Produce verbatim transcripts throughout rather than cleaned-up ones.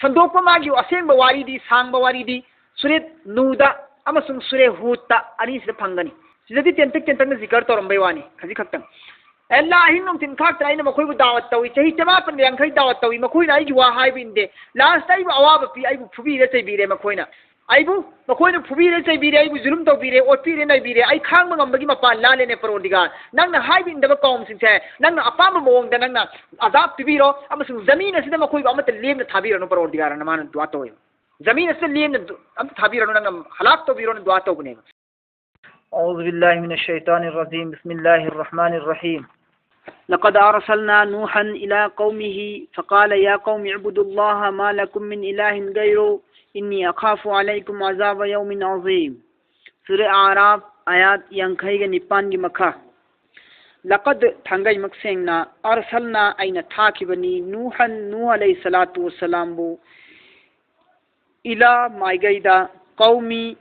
ꯁꯟꯗꯣꯛꯄ ꯃꯥꯒꯤ ꯑꯁꯦꯡꯕ ꯋꯥꯔꯤꯗꯤ, ꯁꯥꯡꯕ ꯋꯥꯔꯤꯗꯤ ꯁꯨꯔꯦ ꯅꯨꯗ ꯑꯃꯁꯨꯡ ꯁꯨꯔꯦ ꯍꯨꯗꯇ ꯑꯅꯤꯁꯤꯗ ꯐꯪꯒꯅꯤ꯫ ꯁꯤꯗꯗꯤ ꯇꯦꯟꯇꯛ ꯇꯦꯟꯇꯛꯅ ꯖꯤꯀꯔ ꯇꯧꯔꯝꯕꯩ ꯋꯥꯅꯤ, ꯈꯖꯤꯛ ꯈꯛꯇꯪ꯫ ꯑꯦ, ꯑꯍꯤꯡ ꯅꯨꯡꯊꯤꯟ ꯈꯥꯛꯇꯅ ꯑꯩꯅ ꯃꯈꯣꯏꯕꯨ ꯗꯥꯋꯠ ꯇꯧꯏ, ꯆꯍꯤ ꯆꯃꯥꯄꯟꯒ ꯌꯥꯡꯈꯩ ꯗꯥꯋꯠ ꯇꯧꯏ, ꯃꯈꯣꯏꯅ ꯑꯩꯒꯤ ꯋꯥ ꯍꯥꯏꯕ ꯏꯟꯗꯦ꯫ ꯂꯥꯁꯇ ꯑꯩꯕꯨ ꯑꯋꯥꯕ ꯄꯤ, ꯑꯩꯕꯨ ꯐꯨꯕꯤꯔꯦ, ꯆꯩꯕꯤꯔꯦ ꯃꯈꯣꯏꯅ꯫ ꯑꯩꯕꯨ ꯃꯈꯣꯏꯅ ꯐꯨꯕꯤꯔꯦ, ꯆꯩꯕꯤꯔꯦ, ꯑꯩꯕꯨ ꯖꯨꯂꯨꯝ ꯇꯧꯕꯤꯔꯦ, ꯑꯣꯠꯄꯤꯔꯦ, ꯅꯩꯕꯤꯔꯦ꯫ ꯑꯩ ꯈꯥꯡꯕ ꯉꯝꯕꯒꯤ ꯃꯄꯥꯟ ꯂꯥꯜꯂꯦꯅꯦ ꯄꯔꯣꯔꯗꯤꯒꯥꯔ꯫ ꯅꯪꯅ ꯍꯥꯏꯕ ꯏꯟꯗꯕ ꯀꯧꯝꯁꯤꯡꯁꯦ ꯅꯪꯅ ꯑꯄꯥꯝꯕ ꯃꯑꯣꯡꯗ ꯅꯪꯅ ꯑꯖꯥꯕ ꯄꯤꯕꯤꯔꯣ, ꯑꯃꯁꯨꯡ ꯖꯃꯤꯟ ꯑꯁꯤꯗ ꯃꯈꯣꯏꯕꯨ ꯑꯃꯠꯇ ꯂꯦꯝꯅ ꯊꯥꯕꯤꯔꯅꯨ ꯄꯔꯣꯔꯗꯤꯒꯥꯔ ꯑꯅ ꯃꯥꯅ ꯗꯨꯋꯥ ꯇꯧꯋꯦꯕ꯫ ꯖꯃꯤꯟ ꯑꯁꯤꯗ ꯂꯦꯝꯅ ꯗꯨ-, ꯑꯝꯇ ꯊꯥꯕꯤꯔꯅꯨ, ꯅꯪꯅ ꯍꯂꯥꯛ ꯇꯧꯕꯤꯔꯣꯅ ꯗꯨꯋꯥ ꯇꯧꯕꯅꯦꯕ꯫ أعوذ بالله من الشيطان الرجيم. بسم الله الرحمن الرحيم. لقد أرسلنا نوحا إلى قومه فقال يا قوم اعبدوا الله ما لكم من إله غيره إني أخاف عليكم عذاب يوم عظيم. ꯁꯨꯔꯥ ꯑꯥꯔꯥꯐ, ꯑꯥꯌꯥꯠ ꯌꯥꯡꯈꯩꯒ ꯅꯤꯄꯥꯟꯒꯤ ꯃꯈꯥ꯫ ꯂꯀꯗ, ꯊꯥꯡꯒꯩꯃꯛ ꯁꯦꯡꯅ, ꯑꯔꯁꯜꯅꯥ, ꯑꯩꯅ ꯊꯥꯈꯤꯕꯅꯤ, ꯅꯨꯍꯟ, ꯅꯨꯍ ꯑꯂꯩꯍꯤ ꯁꯂꯥꯇꯨ ꯋꯁꯂꯥꯝꯕꯨ, ꯏꯂꯥ, ꯃꯥꯏꯀꯩꯗ, ꯀꯧꯃꯤ,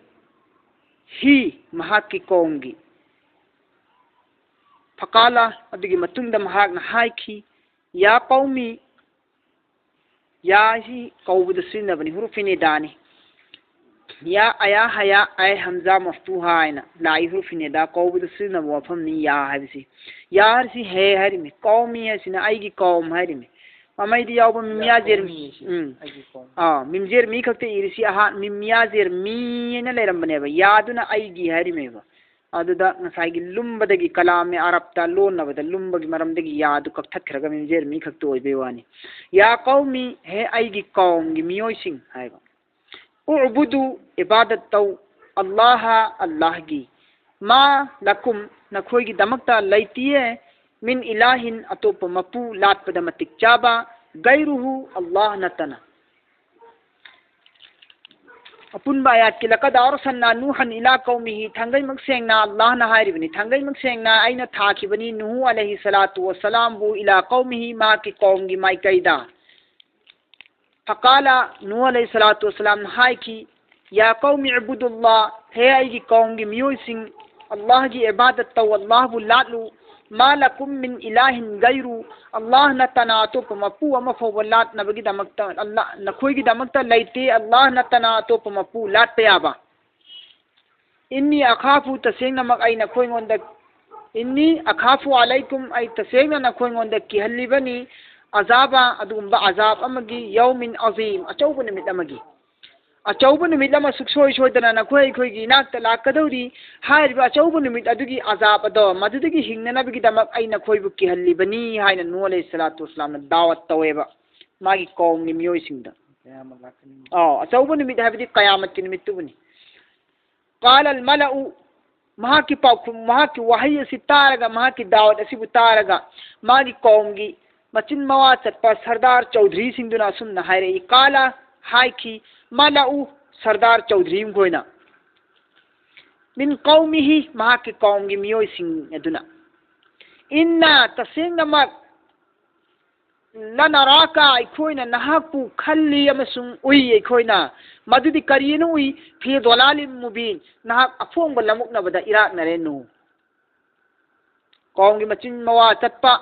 ꯍꯤ, ꯃꯍꯥꯛꯀꯤ ꯀꯧꯝꯒꯤ꯫ ꯐꯀꯥꯂꯥ, ꯑꯗꯨꯒꯤ ꯃꯇꯨꯡꯗ ꯃꯍꯥꯛꯅ ꯍꯥꯏꯈꯤ, ꯌꯥ ꯀꯧꯃꯤ, ꯌꯥ ꯑꯁꯤ ꯀꯧꯕꯗ ꯁꯤꯖꯤꯟꯅꯕꯅꯤ, ꯍꯨꯔꯨꯐꯤ ꯅꯤꯗꯥꯅꯤ꯫ ꯌꯥ, ꯑꯌꯥ, ꯍꯌꯥ, ꯑꯩ, ꯍꯝꯖꯥ, ꯃꯐꯇꯨꯍꯥ ꯍꯥꯏꯅ ꯂꯥꯛꯏ, ꯍꯨꯔꯨꯐꯤ ꯅꯤꯗꯥ ꯀꯧꯕꯗ ꯁꯤꯖꯤꯟꯅꯕ ꯋꯥꯐꯝꯅꯤ ꯌꯥ ꯍꯥꯏꯕꯁꯤ꯫ ꯌꯥ ꯍꯥꯏꯔꯤꯁꯤ ꯍꯦ ꯍꯥꯏꯔꯤꯃꯤ, ꯀꯧꯃꯤ ꯍꯥꯏꯁꯤꯅ ꯑꯩꯒꯤ ꯀꯧꯝ ꯍꯥꯏꯔꯤꯃꯤ꯫ ꯃꯃꯩꯗ ꯌꯥꯎꯕ ꯃꯤꯝ ꯌꯥ ꯌꯥ ꯖꯦꯔ-, ꯀꯧꯃꯤ ꯍꯥꯏꯁꯤ ꯎꯝ꯫ ꯑꯩꯒꯤ ꯀꯧꯝ꯫ ꯑꯥ, ꯃꯤꯝ ꯖꯦꯔ ꯃꯤ ꯈꯛꯇ ꯏꯔꯤꯁꯤ ꯑꯍꯥꯟ-, ꯃꯤꯝ ꯌꯥ ꯖꯦꯔ ꯃꯤ ꯍꯥꯏꯅ ꯂꯩꯔꯝꯕꯅꯦꯕ, ꯌꯥꯗꯨꯅ ꯑꯩꯒꯤ ꯍꯥꯏꯔꯤꯃꯦꯕ꯫ ꯑꯗꯨꯗ ꯉꯁꯥꯏꯒꯤ ꯂꯨꯝꯕꯗꯒꯤ ꯀꯂꯥꯝ ꯑꯦ ꯑꯔꯕꯇ ꯂꯣꯟꯅꯕꯗ ꯂꯨꯝꯕꯒꯤ ꯃꯔꯝꯗꯒꯤ ꯌꯥꯗꯨ ꯀꯛꯊꯠꯈ꯭ꯔꯒ ꯃꯤꯝ ꯖꯦꯔ ꯃꯤ ꯈꯛꯇ ꯑꯣꯏꯕꯩ ꯋꯥꯅꯤ꯫ ꯌꯥ ꯀꯧꯃꯤ, ꯍꯦ ꯑꯩꯒꯤ ꯀꯧꯝꯒꯤ ꯃꯤꯑꯣꯏꯁꯤꯡ ꯍꯥꯏꯕ꯫ ꯎꯕꯨꯗꯨ, ꯏꯕꯥꯗꯠ ꯇꯧ, ꯑꯜꯂꯥꯍ, ꯑꯜꯂꯥꯍꯒꯤ꯫ ꯃꯥ ꯂꯀꯨꯝ, ꯅꯈꯣꯏꯒꯤꯗꯃꯛꯇ ꯂꯩꯇꯤꯌꯦ, ꯃꯤꯟ ꯏꯂꯥꯍꯤꯟ, ꯑꯇꯣꯞꯄ ꯃꯄꯨ ꯂꯥꯠꯄꯗ ꯃꯇꯤꯛ ꯆꯥꯕ, ꯒꯩꯔꯨꯍꯨ, ꯑꯜꯂꯥꯍ ꯅꯠꯇꯅ꯫ ꯑꯄꯨꯟꯕ ꯑꯥꯌꯥꯠꯀꯤ ꯂꯀꯗ ꯑꯔꯁꯜꯅꯥ ꯅꯨꯍꯟ ꯏꯂꯥ ꯀꯧꯃꯤꯍꯤ, ꯊꯥꯡꯒꯩꯃꯛ ꯁꯦꯡꯅ ꯑꯜꯂꯥꯍꯅ ꯍꯥꯏꯔꯤꯕꯅꯤ, ꯊꯥꯡꯒꯩꯃꯛ ꯁꯦꯡꯅ ꯑꯩꯅ ꯊꯥꯈꯤꯕꯅꯤ ꯅꯨꯍꯨ ꯑꯂꯩꯍꯤ ꯁꯂꯥꯇꯨ ꯋꯁꯂꯥꯝꯕꯨ ꯏꯂꯥ ꯀꯧꯃꯤꯍꯤ, ꯃꯍꯥꯛꯀꯤ ꯀꯧꯝꯒꯤ ꯃꯥꯏꯀꯩꯗ꯫ ꯐꯀꯥꯂꯥ, ꯅꯨꯍ ꯑꯂꯩꯍꯤ ꯁꯂꯥꯇꯨ ꯋꯁꯂꯥꯝꯅ ꯍꯥꯏꯈꯤ, ꯌꯥ ꯀꯧꯃꯤ ꯎꯕꯨꯗꯨꯜꯂꯥ, ꯍꯦ ꯑꯩꯒꯤ ꯀꯧꯝꯒꯤ ꯃꯤꯑꯣꯏꯁꯤꯡ, ꯑꯜꯂꯥꯍꯒꯤ ꯏꯕꯥꯗꯠ ꯇꯧ, ꯑꯜꯂꯥꯍꯕꯨ ꯂꯥꯠꯂꯨ, "ꯃꯥ ꯂꯀꯨꯝ ꯃꯤꯟ ꯏꯂꯥꯍꯤꯟ ꯒꯩꯔꯨ, ꯑꯜꯂꯥꯍ ꯅꯠꯇꯅ ꯑꯇꯣꯞꯄ ꯃꯄꯨ ꯑꯃ ꯐꯥꯎꯕ ꯂꯥꯠꯅꯕꯒꯤꯗꯃꯛꯇ, ꯑꯜꯂꯥꯍ, ꯅꯈꯣꯏꯒꯤꯗꯃꯛꯇ ꯂꯩꯇꯦ, ꯑꯜꯂꯥꯍ ꯅꯠꯇꯅ ꯑꯇꯣꯞꯄ ꯃꯄꯨ ꯂꯥꯠꯄ ꯌꯥꯕ꯫ ꯏꯟꯅꯤ ꯑꯈꯥꯐꯨ, ꯇꯁꯦꯡꯅꯃꯛ ꯑꯩ ꯅꯈꯣꯏꯉꯣꯟꯗ, ꯏꯟꯅꯤ ꯑꯈꯥꯐꯨ ꯑꯂꯩꯀꯨꯝ, ꯑꯩ ꯇꯁꯦꯡꯅ ꯅꯈꯣꯏꯉꯣꯟꯗ ꯀꯤꯍꯜꯂꯤꯕꯅꯤ, ꯑꯖꯥꯕ, ꯑꯗꯨꯒꯨꯝꯕ ꯑꯖꯥꯕ ꯑꯃꯒꯤ, ꯌꯧꯃꯤꯟ ꯑꯖꯤꯝ, ꯑꯆꯧꯕ ꯅꯨꯃꯤꯠ ꯑꯃꯒꯤ꯫ ꯑꯆꯧꯕ ꯅꯨꯃꯤꯠ ꯑꯃ ꯁꯨꯛꯁꯣꯏ ꯁꯣꯏꯗꯅ ꯅꯈꯣꯏ ꯑꯩꯈꯣꯏꯒꯤ ꯏꯅꯥꯛꯇ ꯂꯥꯛꯀꯗꯧꯔꯤ꯫ ꯍꯥꯏꯔꯤꯕ ꯑꯆꯧꯕ ꯅꯨꯃꯤꯠ ꯑꯗꯨꯒꯤ ꯑꯖꯥꯕ ꯑꯗꯣ, ꯃꯗꯨꯗꯒꯤ ꯍꯤꯡꯅꯅꯕꯒꯤꯗꯃꯛ ꯑꯩ ꯅꯈꯣꯏꯕꯨ ꯀꯤꯍꯜꯂꯤꯕꯅꯤ" ꯍꯥꯏꯅ ꯅꯨꯍ ꯑꯂꯩꯍꯤ ꯁꯂꯥꯇꯨ ꯋꯁꯂꯥꯝꯅ ꯗꯥꯋꯠ ꯇꯧꯋꯦꯕ ꯃꯥꯒꯤ ꯀꯧꯝꯒꯤ ꯃꯤꯑꯣꯏꯁꯤꯡꯗ꯫ ꯀꯌꯥꯃꯠ ꯂꯥꯛꯀꯅꯤ꯫ ꯑꯧ, ꯑꯆꯧꯕ ꯅꯨꯃꯤꯠ ꯍꯥꯏꯕꯗꯤ ꯀꯌꯥꯃꯠꯀꯤ ꯅꯨꯃꯤꯠꯇꯨꯕꯨꯅꯤ꯫ ꯀꯥꯂ ꯑꯜ ꯃꯂꯎ, ꯃꯍꯥꯛꯀꯤ ꯄꯥꯎꯈꯨꯝ, ꯃꯍꯥꯛꯀꯤ ꯋꯥꯍꯩ ꯑꯁꯤ ꯇꯥꯔꯒ, ꯃꯍꯥꯛꯀꯤ ꯗꯥꯋꯠ ꯑꯁꯤꯕꯨ ꯇꯥꯔꯒ, ꯃꯥꯒꯤ ꯀꯧꯝꯒꯤ ꯃꯆꯤꯟ ꯃꯋꯥ ꯆꯠꯄ ꯁꯔꯗꯥꯔ ꯆꯧꯙꯔꯤꯁꯤꯡꯗꯨꯅ ꯑꯁꯨꯝꯅ ꯍꯥꯏꯔꯛꯏ, ꯀꯥꯂ, ꯍꯥꯏꯈꯤ, ꯃꯂꯎ, ꯁꯔꯗꯥꯔ ꯆꯧꯙꯔꯤ ꯃꯈꯣꯏꯅ, ꯃꯤꯟ ꯀꯧꯃꯤꯍꯤ, ꯃꯍꯥꯛꯀꯤ ꯀꯧꯝꯒꯤ ꯃꯤꯑꯣꯏꯁꯤꯡ ꯑꯗꯨꯅ, ꯏꯟꯅ, ꯇꯁꯦꯡꯅꯃꯛ, ꯂꯅꯔꯥꯀ, ꯑꯩꯈꯣꯏꯅ ꯅꯍꯥꯛꯄꯨ ꯈꯜꯂꯤ ꯑꯃꯁꯨꯡ ꯎꯏ ꯑꯩꯈꯣꯏꯅ꯫ ꯃꯗꯨꯗꯤ ꯀꯔꯤꯅ ꯎꯏ? ꯐꯤ ꯗꯣꯂꯥꯂꯤꯝ ꯃꯨꯕꯤꯟ, ꯅꯍꯥꯛ ꯑꯐꯣꯡꯕ ꯂꯃꯨꯛꯅꯕꯗ ꯏꯔꯥꯛꯅꯔꯦ ꯅꯨ꯫ ꯀꯧꯝꯒꯤ ꯃꯆꯤꯟ ꯃꯋꯥ ꯆꯠꯄ,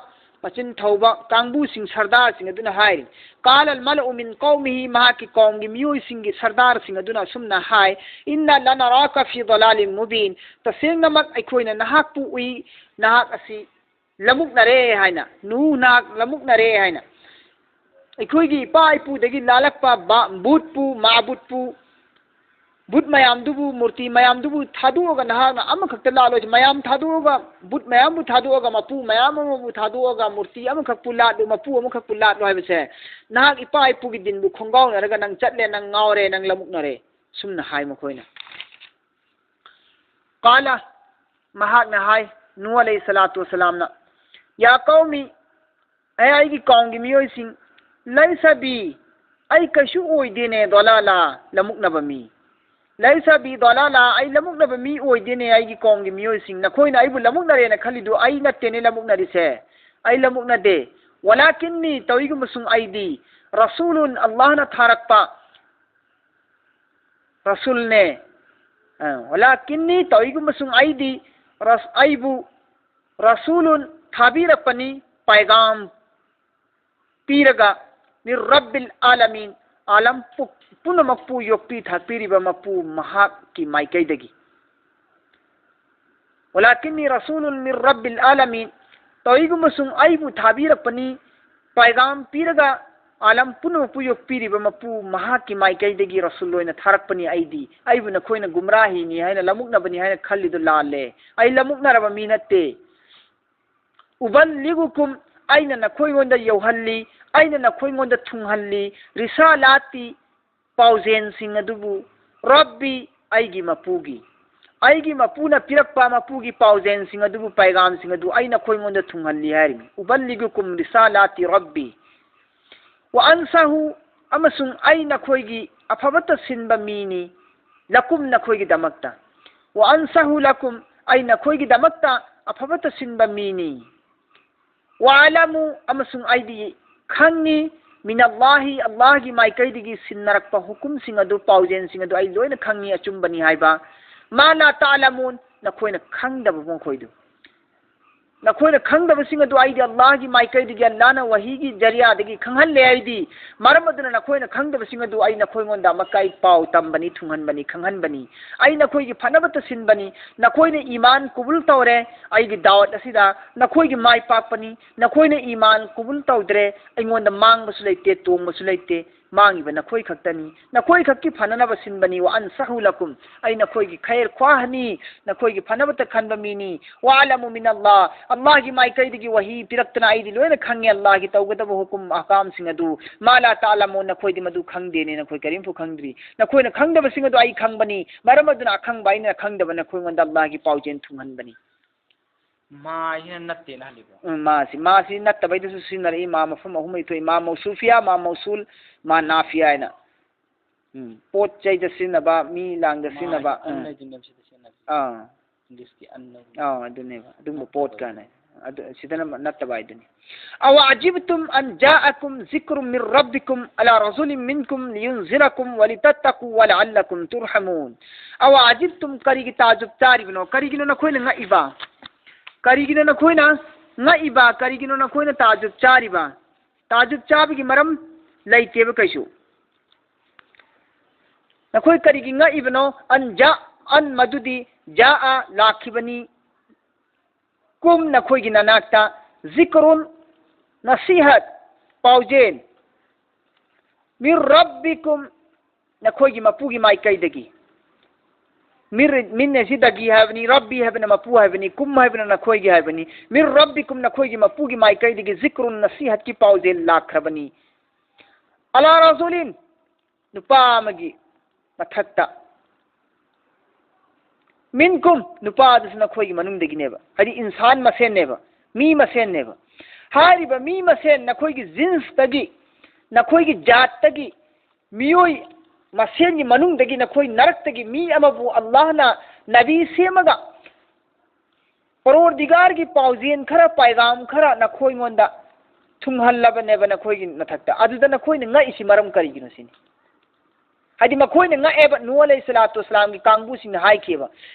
ꯃꯆꯤꯟ ꯊꯧꯕ ꯀꯥꯡꯕꯨꯁꯤꯡ, ꯁꯔꯗꯥꯔꯁꯤꯡ ꯑꯗꯨꯅ ꯍꯥꯏꯔꯤ꯫ ꯀꯥꯂ ꯑꯜ ꯃꯂꯎ ꯃꯤꯟ ꯀꯧꯃꯤꯍꯤ, ꯃꯍꯥꯛꯀꯤ ꯀꯧꯝꯒꯤ ꯃꯤꯑꯣꯏꯁꯤꯡꯒꯤ ꯁꯔꯗꯥꯔꯁꯤꯡ ꯑꯗꯨꯅ ꯑꯁꯨꯝꯅ ꯍꯥꯏ, ꯏꯟꯅ ꯂꯅꯔꯥꯀ ꯐꯤ ꯗꯣꯂꯥꯂꯤꯝ ꯃꯨꯕꯤꯟ, ꯇꯁꯦꯡꯅꯃꯛ ꯑꯩꯈꯣꯏꯅ ꯅꯍꯥꯛꯄꯨ ꯎꯏ, ꯅꯍꯥꯛ ꯑꯁꯤ ꯂꯃꯨꯛꯅꯔꯦ ꯍꯥꯏꯅ, ꯅꯨ, ꯅꯍꯥꯛ ꯂꯃꯨꯛꯅꯔꯦ ꯍꯥꯏꯅ꯫ ꯑꯩꯈꯣꯏꯒꯤ ꯏꯄꯥ ꯏꯄꯨꯗꯒꯤ ꯂꯥꯜꯂꯛꯄ ꯕꯥ-, ꯕꯨꯠꯄꯨ, ꯃꯥꯕꯨꯠꯄꯨ, ꯕꯨꯠ ꯃꯌꯥꯝꯗꯨꯕꯨ, ꯃꯨꯔꯇꯤ ꯃꯌꯥꯝꯗꯨꯕꯨ ꯊꯥꯗꯣꯛꯑꯒ ꯅꯍꯥꯛꯅ ꯑꯃꯈꯛꯇ ꯂꯥꯠꯂꯣꯏ꯫ ꯃꯌꯥꯝ ꯊꯥꯗꯣꯛꯑꯒ, ꯕꯨꯠ ꯃꯌꯥꯝꯕꯨ ꯊꯥꯗꯣꯛꯑꯒ, ꯃꯄꯨ ꯃꯌꯥꯝ ꯑꯃꯕꯨ ꯊꯥꯗꯣꯛꯑꯒ, ꯃꯨꯔꯇꯤ ꯑꯃꯈꯛꯄꯨ ꯂꯥꯠꯂꯨ, ꯃꯄꯨ ꯑꯃꯈꯛꯄꯨ ꯂꯥꯠꯂꯨ ꯍꯥꯏꯕꯁꯦ, ꯅꯍꯥꯛ ꯏꯄꯥ ꯏꯄꯨꯒꯤ ꯗꯤꯟꯕꯨ ꯈꯣꯡꯒꯥꯎꯅꯔꯒ ꯅꯪ ꯆꯠꯂꯦ, ꯅꯪ ꯉꯥꯎꯔꯦ, ꯅꯪ ꯂꯃꯨꯛꯅꯔꯦ꯫ ꯁꯨꯝꯅ ꯍꯥꯏ ꯃꯈꯣꯏꯅ꯫ ꯀꯥꯂ, ꯃꯍꯥꯛꯅ ꯍꯥꯏ, ꯅꯨꯍ ꯑꯂꯩꯍꯤ ꯁꯂꯥꯇꯨ ꯋꯁꯂꯥꯝꯅ, ꯌꯥ ꯀꯧꯃꯤ, ꯑꯦ ꯑꯩꯒꯤ ꯀꯧꯝꯒꯤ ꯃꯤꯑꯣꯏꯁꯤꯡ, ꯂꯩꯁ ꯕꯤ, ꯑꯩ ꯀꯩꯁꯨ ꯑꯣꯏꯗꯦꯅꯦ, ꯗꯣꯂꯥꯂꯥ, ꯂꯃꯨꯛꯅꯕ ꯃꯤ꯫ ꯂꯩꯁ ꯕꯤ ꯗꯣꯂꯥꯂꯥ, ꯑꯩ ꯂꯃꯨꯛꯅꯕ ꯃꯤ ꯑꯣꯏꯗꯦꯅꯦ, ꯑꯩꯒꯤ ꯀꯧꯝꯒꯤ ꯃꯤꯑꯣꯏꯁꯤꯡ꯫ ꯅꯈꯣꯏꯅ ꯑꯩꯕꯨ ꯂꯃꯨꯛꯅꯔꯦꯅ ꯈꯜꯂꯤꯗꯨ ꯑꯩ ꯅꯠꯇꯦꯅꯦ ꯂꯃꯨꯛꯅꯔꯤꯁꯦ꯫ ꯑꯩ ꯂꯃꯨꯛꯅꯗꯦ꯫ ꯋꯂꯥꯀꯤꯟꯅꯤ, ꯇꯧꯏꯒꯨꯝꯕꯁꯨꯡ ꯑꯩꯗꯤ, ꯔꯁꯨꯂꯨꯟ, ꯑꯜꯂꯥꯍꯅ ꯊꯥꯔꯛꯄ ꯔꯁꯨꯜꯅꯦ꯫ ꯑ, ꯋꯂꯥꯀꯤꯟꯅꯤ, ꯇꯧꯏꯒꯨꯝꯕꯁꯨꯡ ꯑꯩꯗꯤ, ꯔꯁ-, ꯑꯩꯕꯨ ꯔꯁꯨꯂꯨꯟ ꯊꯥꯕꯤꯔꯛꯄꯅꯤ, ꯄꯥꯏꯒꯥꯝ ꯄꯤꯔꯒ, ꯃꯤꯔ ꯔꯕꯤꯜ ꯑꯥꯂꯥꯃꯤꯟ, ꯑꯥꯂꯝ ꯄꯨ-, ꯄꯨꯝꯅꯃꯛꯄꯨ ꯌꯣꯛꯄꯤ ꯊꯥꯛꯄꯤꯔꯤꯕ ꯃꯄꯨ ꯃꯍꯥꯛꯀꯤ ꯃꯥꯏꯀꯩꯗꯒꯤ꯫ ꯋꯂꯥꯀꯤꯟꯅꯤ ꯔꯁꯨꯂꯨꯟ ꯃꯤꯔ ꯔꯕꯤꯜ ꯑꯥꯂꯥꯃꯤꯟ, ꯇꯧꯏꯒꯨꯝꯕꯁꯨꯡ ꯑꯩꯕꯨ ꯊꯥꯕꯤꯔꯛꯄꯅꯤ, ꯄꯥꯏꯒꯥꯝ ꯄꯤꯔꯒ, ꯑꯥꯂꯝ ꯄꯨꯝꯅꯃꯛꯄꯨ ꯌꯣꯛꯄꯤꯔꯤꯕ ꯃꯄꯨ ꯃꯍꯥꯛꯀꯤ ꯃꯥꯏꯀꯩꯗꯒꯤ ꯔꯁꯨꯜ ꯑꯣꯏꯅ ꯊꯥꯔꯛꯄꯅꯤ ꯑꯩꯗꯤ꯫ ꯑꯩꯕꯨ ꯅꯈꯣꯏꯅ ꯒꯨꯝꯔꯥꯍꯤꯅꯤ ꯍꯥꯏꯅ ꯂꯃꯨꯛꯅꯕꯅꯤ ꯍꯥꯏꯅ ꯈꯜꯂꯤꯗꯨ ꯂꯥꯜꯂꯦ꯫ ꯑꯩ ꯂꯃꯨꯛꯅꯔꯕ ꯃꯤ ꯅꯠꯇꯦ꯫ ꯎꯕꯜꯂꯤꯒꯨꯀꯨꯝ, ꯑꯩꯅ ꯅꯈꯣꯏꯉꯣꯟꯗ ꯌꯧꯍꯜꯂꯤ, ꯑꯩꯅ ꯅꯈꯣꯏꯉꯣꯟꯗ ꯊꯨꯡꯍꯜꯂꯤ, ꯔꯤꯁꯥꯂꯥꯇꯤ, ꯄꯥꯎꯖꯦꯟꯁꯤꯡ ꯑꯗꯨꯕꯨ, ꯔꯕꯤ, ꯑꯩꯒꯤ ꯃꯄꯨꯒꯤ, ꯑꯩꯒꯤ ꯃꯄꯨꯅ ꯄꯤꯔꯛꯄ ꯃꯄꯨꯒꯤ ꯄꯥꯎꯖꯦꯟꯁꯤꯡ ꯑꯗꯨꯕꯨ, ꯄꯥꯏꯒꯥꯝꯁꯤꯡ ꯑꯗꯨ ꯑꯩ ꯅꯈꯣꯏꯉꯣꯟꯗ ꯊꯨꯡꯍꯜꯂꯤ ꯍꯥꯏꯔꯤꯅꯤ꯫ ꯎꯕꯜꯂꯤꯒꯨꯀꯨꯝ ꯔꯤꯁꯥꯂꯥꯇꯤ ꯔꯕꯤ꯫ ꯋꯥ ꯑꯟꯁꯥꯍꯨ, ꯑꯃꯁꯨꯡ ꯑꯩ ꯅꯈꯣꯏꯒꯤ ꯑꯐꯕꯇ ꯁꯤꯟꯕ ꯃꯤꯅꯤ, ꯂꯀꯨꯝ, ꯅꯈꯣꯏꯒꯤꯗꯃꯛꯇ꯫ ꯋꯥ ꯑꯟꯁꯥꯍꯨ ꯂꯀꯨꯝ, ꯑꯩ ꯅꯈꯣꯏꯒꯤꯗꯃꯛꯇ ꯑꯐꯕꯇ ꯁꯤꯟꯕ ꯃꯤꯅꯤ꯫ ꯋꯥꯂꯃꯨ, ꯑꯃꯁꯨꯡ ꯑꯩꯗꯤ ꯈꯪꯉꯤ, ꯃꯤꯅꯜꯂꯥꯍꯤ, ꯑꯜꯂꯥꯍꯒꯤ ꯃꯥꯏꯀꯩꯗꯒꯤ ꯁꯤꯟꯅꯔꯛꯄ ꯍꯨꯀꯨꯝꯁꯤꯡ ꯑꯗꯨ, ꯄꯥꯎꯖꯦꯜꯁꯤꯡ ꯑꯗꯨ ꯑꯩ ꯂꯣꯏꯅ ꯈꯪꯉꯤ, ꯑꯆꯨꯝꯕꯅꯤ ꯍꯥꯏꯕ꯫ ꯃꯥ ꯂꯥ ꯇꯥꯂꯃꯨꯟ, ꯅꯈꯣꯏꯅ ꯈꯪꯗꯕ ꯃꯈꯣꯏꯗꯨ꯫ ꯅꯈꯣꯏꯅ ꯈꯪꯗꯕꯁꯤꯡ ꯑꯗꯨ ꯑꯩꯗꯤ ꯑꯜꯂꯥꯍꯒꯤ ꯃꯥꯏꯀꯩꯗꯒꯤ, ꯑꯜꯂꯥꯍꯅ ꯋꯥꯍꯤꯒꯤ ꯖꯔꯤꯌꯥꯗꯒꯤ ꯈꯪꯍꯜꯂꯦ꯫ ꯑꯩꯗꯤ, ꯃꯔꯝ ꯑꯗꯨꯅ ꯅꯈꯣꯏꯅ ꯈꯪꯗꯕꯁꯤꯡ ꯑꯗꯨ ꯑꯩ ꯅꯈꯣꯏꯉꯣꯟꯗ ꯑꯃꯛꯀ ꯑꯩ ꯄꯥꯎ ꯇꯝꯕꯅꯤ, ꯊꯨꯡꯍꯟꯕꯅꯤ, ꯈꯪꯍꯟꯕꯅꯤ꯫ ꯑꯩ ꯅꯈꯣꯏꯒꯤ ꯐꯅꯕꯇ ꯁꯤꯟꯕꯅꯤ꯫ ꯅꯈꯣꯏꯅ ꯏꯃꯥꯟ ꯀꯨꯕꯨꯜ ꯇꯧꯔꯦ ꯑꯩꯒꯤ ꯗꯥꯋꯠ ꯑꯁꯤꯗ, ꯅꯈꯣꯏꯒꯤ ꯃꯥꯏ ꯄꯥꯛꯄꯅꯤ꯫ ꯅꯈꯣꯏꯅ ꯏꯃꯥꯟ ꯀꯨꯕꯨꯜ ꯇꯧꯗ꯭ꯔꯦ, ꯑꯩꯉꯣꯟꯗ ꯃꯥꯡꯕꯁꯨ ꯂꯩꯇꯦ, ꯇꯣꯡꯕꯁꯨ ꯂꯩꯇꯦ꯫ ꯃꯥꯡꯉꯤꯕ ꯅꯈꯣꯏ ꯈꯛꯇꯅꯤ, ꯅꯈꯣꯏ ꯈꯛꯀꯤ ꯐꯅꯅꯕ ꯁꯤꯟꯕꯅꯤ꯫ ꯋꯥ ꯑꯟꯁꯥꯍꯨ ꯂꯀꯨꯝ, ꯑꯩ ꯅꯈꯣꯏꯒꯤ ꯈꯩꯔ ꯈ꯭ꯋꯥꯍꯅꯤ, ꯅꯈꯣꯏꯒꯤ ꯐꯅꯕꯇ ꯈꯟꯕ ꯃꯤꯅꯤ꯫ ꯋꯥ ꯑꯂꯃꯨ ꯃꯤꯅ ꯑꯜꯂꯥ, ꯑꯜꯂꯥꯍꯒꯤ ꯃꯥꯏꯀꯩꯗꯒꯤ ꯋꯥꯍꯤ ꯄꯤꯔꯛꯇꯅ ꯑꯩꯗꯤ ꯂꯣꯏꯅ ꯈꯪꯉꯦ, ꯑꯜꯂꯥꯍꯒꯤ ꯇꯧꯒꯗꯕ ꯍꯨꯀꯨꯝ ꯑꯍꯀꯥꯝꯁꯤꯡ ꯑꯗꯨ꯫ ꯃꯥ ꯂꯥ ꯇꯥꯂꯃꯨꯟ, ꯅꯈꯣꯏꯗꯤ ꯃꯗꯨ ꯈꯪꯗꯦꯅꯦ, ꯅꯈꯣꯏ ꯀꯔꯤꯝꯐꯥꯎ ꯈꯪꯗ꯭ꯔꯤ꯫ ꯅꯈꯣꯏꯅ ꯈꯪꯗꯕꯁꯤꯡ ꯑꯗꯨ ꯑꯩ ꯈꯪꯕꯅꯤ, ꯃꯔꯝ ꯑꯗꯨꯅ ꯑꯈꯪꯕ ꯑꯩꯅ ꯈꯪꯗꯕ ꯅꯈꯣꯏꯉꯣꯟꯗ ꯑꯜꯂꯥꯍꯒꯤ ꯄꯥꯎꯖꯦꯜ ꯊꯨꯡꯍꯟꯕꯅꯤ꯫ ꯃꯥ ꯍꯥꯏꯁꯤꯅ ꯅꯠꯇꯦꯅ ꯍꯜꯂꯤꯕ꯭ꯔꯣ? ꯎꯝ, ꯃꯥꯁꯤ, ꯃꯥꯁꯤ ꯅꯠꯇꯕꯩꯗꯁꯨ ꯁꯤꯖꯤꯟꯅꯔꯛꯏ꯫ ꯃꯥ ꯃꯐꯝ ꯑꯍꯨꯝ ꯂꯩ ꯊꯣꯛꯏ: ꯃꯥ ꯃꯧꯁꯨꯐꯤꯌꯥ, ꯃꯥ ꯃꯧꯁꯨꯜ, ꯃꯥ ꯅꯥꯐꯤꯌꯥ ꯍꯥꯏꯅ꯫ ꯎꯝ, ꯄꯣꯠ ꯆꯩꯗ ꯁꯤꯖꯤꯟꯅꯕ, ꯃꯤ ꯂꯥꯡꯗ ꯃꯥ ꯁꯤꯖꯤꯟꯅꯕ꯫ ꯍꯥꯏꯁꯦ ꯑꯟ ꯎꯝ꯫ ꯍꯥꯏꯗꯨꯅꯦꯕ ꯁꯤꯗ ꯁꯤꯖꯤꯟꯅꯕꯁꯦ꯫ ꯑꯥ꯫ ꯏꯪꯂꯤꯁꯀꯤ ꯑꯟ ꯍꯥꯏꯗꯨꯅꯦ꯫ ꯑꯥ, ꯑꯗꯨꯅꯦꯕ꯫ ꯑꯗꯨꯝꯕ ꯅꯠꯇꯕ ꯄꯣꯠ ꯀꯥꯏꯅ꯫ ꯑꯗꯨ, ꯁꯤꯗꯅ ꯅꯠꯇꯕ ꯍꯥꯏꯗꯨꯅꯤ꯫ أوعجبتم أن جاءكم ذكر من ربكم على رجل منكم لينذركم ولتتقوا ولعلكم ترحمون. أوعجبتم، ꯀꯔꯤꯒꯤ ꯇꯥꯖꯨꯕ ꯆꯥꯔꯤꯕꯅꯣ? ꯀꯔꯤꯒꯤꯅꯣ ꯅꯈꯣꯏꯅ ꯉꯛꯏꯕ? ꯀꯔꯤꯒꯤꯅꯣ ꯅꯈꯣꯏꯅ ꯉꯛꯏꯕ? ꯀꯔꯤꯒꯤꯅꯣ ꯅꯈꯣꯏꯅ ꯇꯥꯖꯨꯕ ꯆꯥꯔꯤꯕ? ꯇꯥꯖꯨꯕ ꯆꯥꯕꯒꯤ ꯃꯔꯝ ꯂꯩꯇꯦꯕ ꯀꯩꯁꯨ꯫ ꯅꯈꯣꯏ ꯀꯔꯤꯒꯤ ꯉꯛꯏꯕꯅꯣ? ꯑꯟ ꯖꯥ, ꯑꯟ ꯃꯗꯨꯗꯤ ꯖꯥ ꯂꯥꯛꯈꯤꯕꯅꯤ꯫ ꯀꯨꯝ ꯅꯈꯣꯏꯒꯤ ꯅꯅꯥꯛꯇ ꯖꯤꯀ꯭ꯔꯨꯟ ꯅꯁꯤꯍꯠ ꯄꯥꯎꯖꯦꯜ ꯃꯤꯔ ꯔꯕꯤꯀꯨꯝ ꯅꯈꯣꯏꯒꯤ ꯃꯄꯨꯒꯤ ꯃꯥꯏꯀꯩꯗꯒꯤ꯫ ꯃꯤꯔ, ꯃꯤꯟ ꯑꯁꯤꯗꯒꯤ ꯍꯥꯏꯕꯅꯤ, ꯔꯕꯤ ꯍꯥꯏꯕꯅ ꯃꯄꯨ ꯍꯥꯏꯕꯅꯤ, ꯀꯨꯝ ꯍꯥꯏꯕꯅ ꯅꯈꯣꯏꯒꯤ ꯍꯥꯏꯕꯅꯤ꯫ ꯃꯤꯔ ꯔꯕꯤꯀꯨꯝ ꯅꯈꯣꯏꯒꯤ ꯃꯄꯨꯒꯤ ꯃꯥꯏꯀꯩꯗꯒꯤ ꯖꯤꯀ꯭ꯔꯨꯟ ꯅꯁꯤꯍꯠꯀꯤ ꯄꯥꯎꯖꯦꯜ ꯂꯥꯛꯈ꯭ꯔꯕꯅꯤ꯫ ꯑꯂꯥ ꯔꯖꯨꯂꯤꯟ ꯅꯨꯄꯥ ꯑꯃꯒꯤ ꯃꯊꯛꯇ꯫ ꯃꯤꯟꯀꯨꯝ ꯅꯨꯄꯥ ꯑꯗꯨꯁꯨ ꯅꯈꯣꯏꯒꯤ ꯃꯅꯨꯡꯗꯒꯤꯅꯦꯕ꯫ ꯍꯥꯏꯗꯤ ꯏꯟꯁꯥꯟ ꯃꯁꯦꯟꯅꯦꯕ, ꯃꯤ ꯃꯁꯦꯟꯅꯦꯕ꯫ ꯍꯥꯏꯔꯤꯕ ꯃꯤ ꯃꯁꯦꯟ ꯅꯈꯣꯏꯒꯤ ꯖꯤꯟꯁꯇꯒꯤ, ꯅꯈꯣꯏꯒꯤ ꯖꯥꯠꯇꯒꯤ, ꯃꯤꯑꯣꯏ ꯃꯁꯦꯟꯒꯤ ꯃꯅꯨꯡꯗꯒꯤ ꯅꯈꯣꯏ ꯅꯔꯛꯇꯒꯤ ꯃꯤ ꯑꯃꯕꯨ ꯑꯜꯂꯥꯍꯅ ꯅꯕꯤ ꯁꯦꯝꯃꯒ ꯄꯔꯣꯔꯗꯤꯒꯥꯔꯒꯤ ꯄꯥꯎꯖꯦꯜ ꯈꯔ, ꯄꯥꯏꯒꯥꯝ ꯈꯔ ꯅꯈꯣꯏꯉꯣꯟꯗ ꯊꯨꯡꯍꯜꯂꯕꯅꯦꯕ ꯅꯈꯣꯏꯒꯤ ꯃꯊꯛꯇ꯫ ꯑꯗꯨꯗ ꯅꯈꯣꯏꯅ ꯉꯛꯏꯁꯤ ꯃꯔꯝ ꯀꯔꯤꯒꯤꯅꯣ ꯁꯤꯅꯤ꯫ ꯍꯥꯏꯗꯤ ꯃꯈꯣꯏꯅ ꯉꯛꯑꯦꯕ, ꯅꯨꯍ ꯑꯂꯩꯍꯤ ꯁꯂꯥꯇꯨ ꯋꯁꯂꯥꯝꯒꯤ ꯀꯥꯡꯕꯨꯁꯤꯡꯅ ꯍꯥꯏꯈꯤꯕ,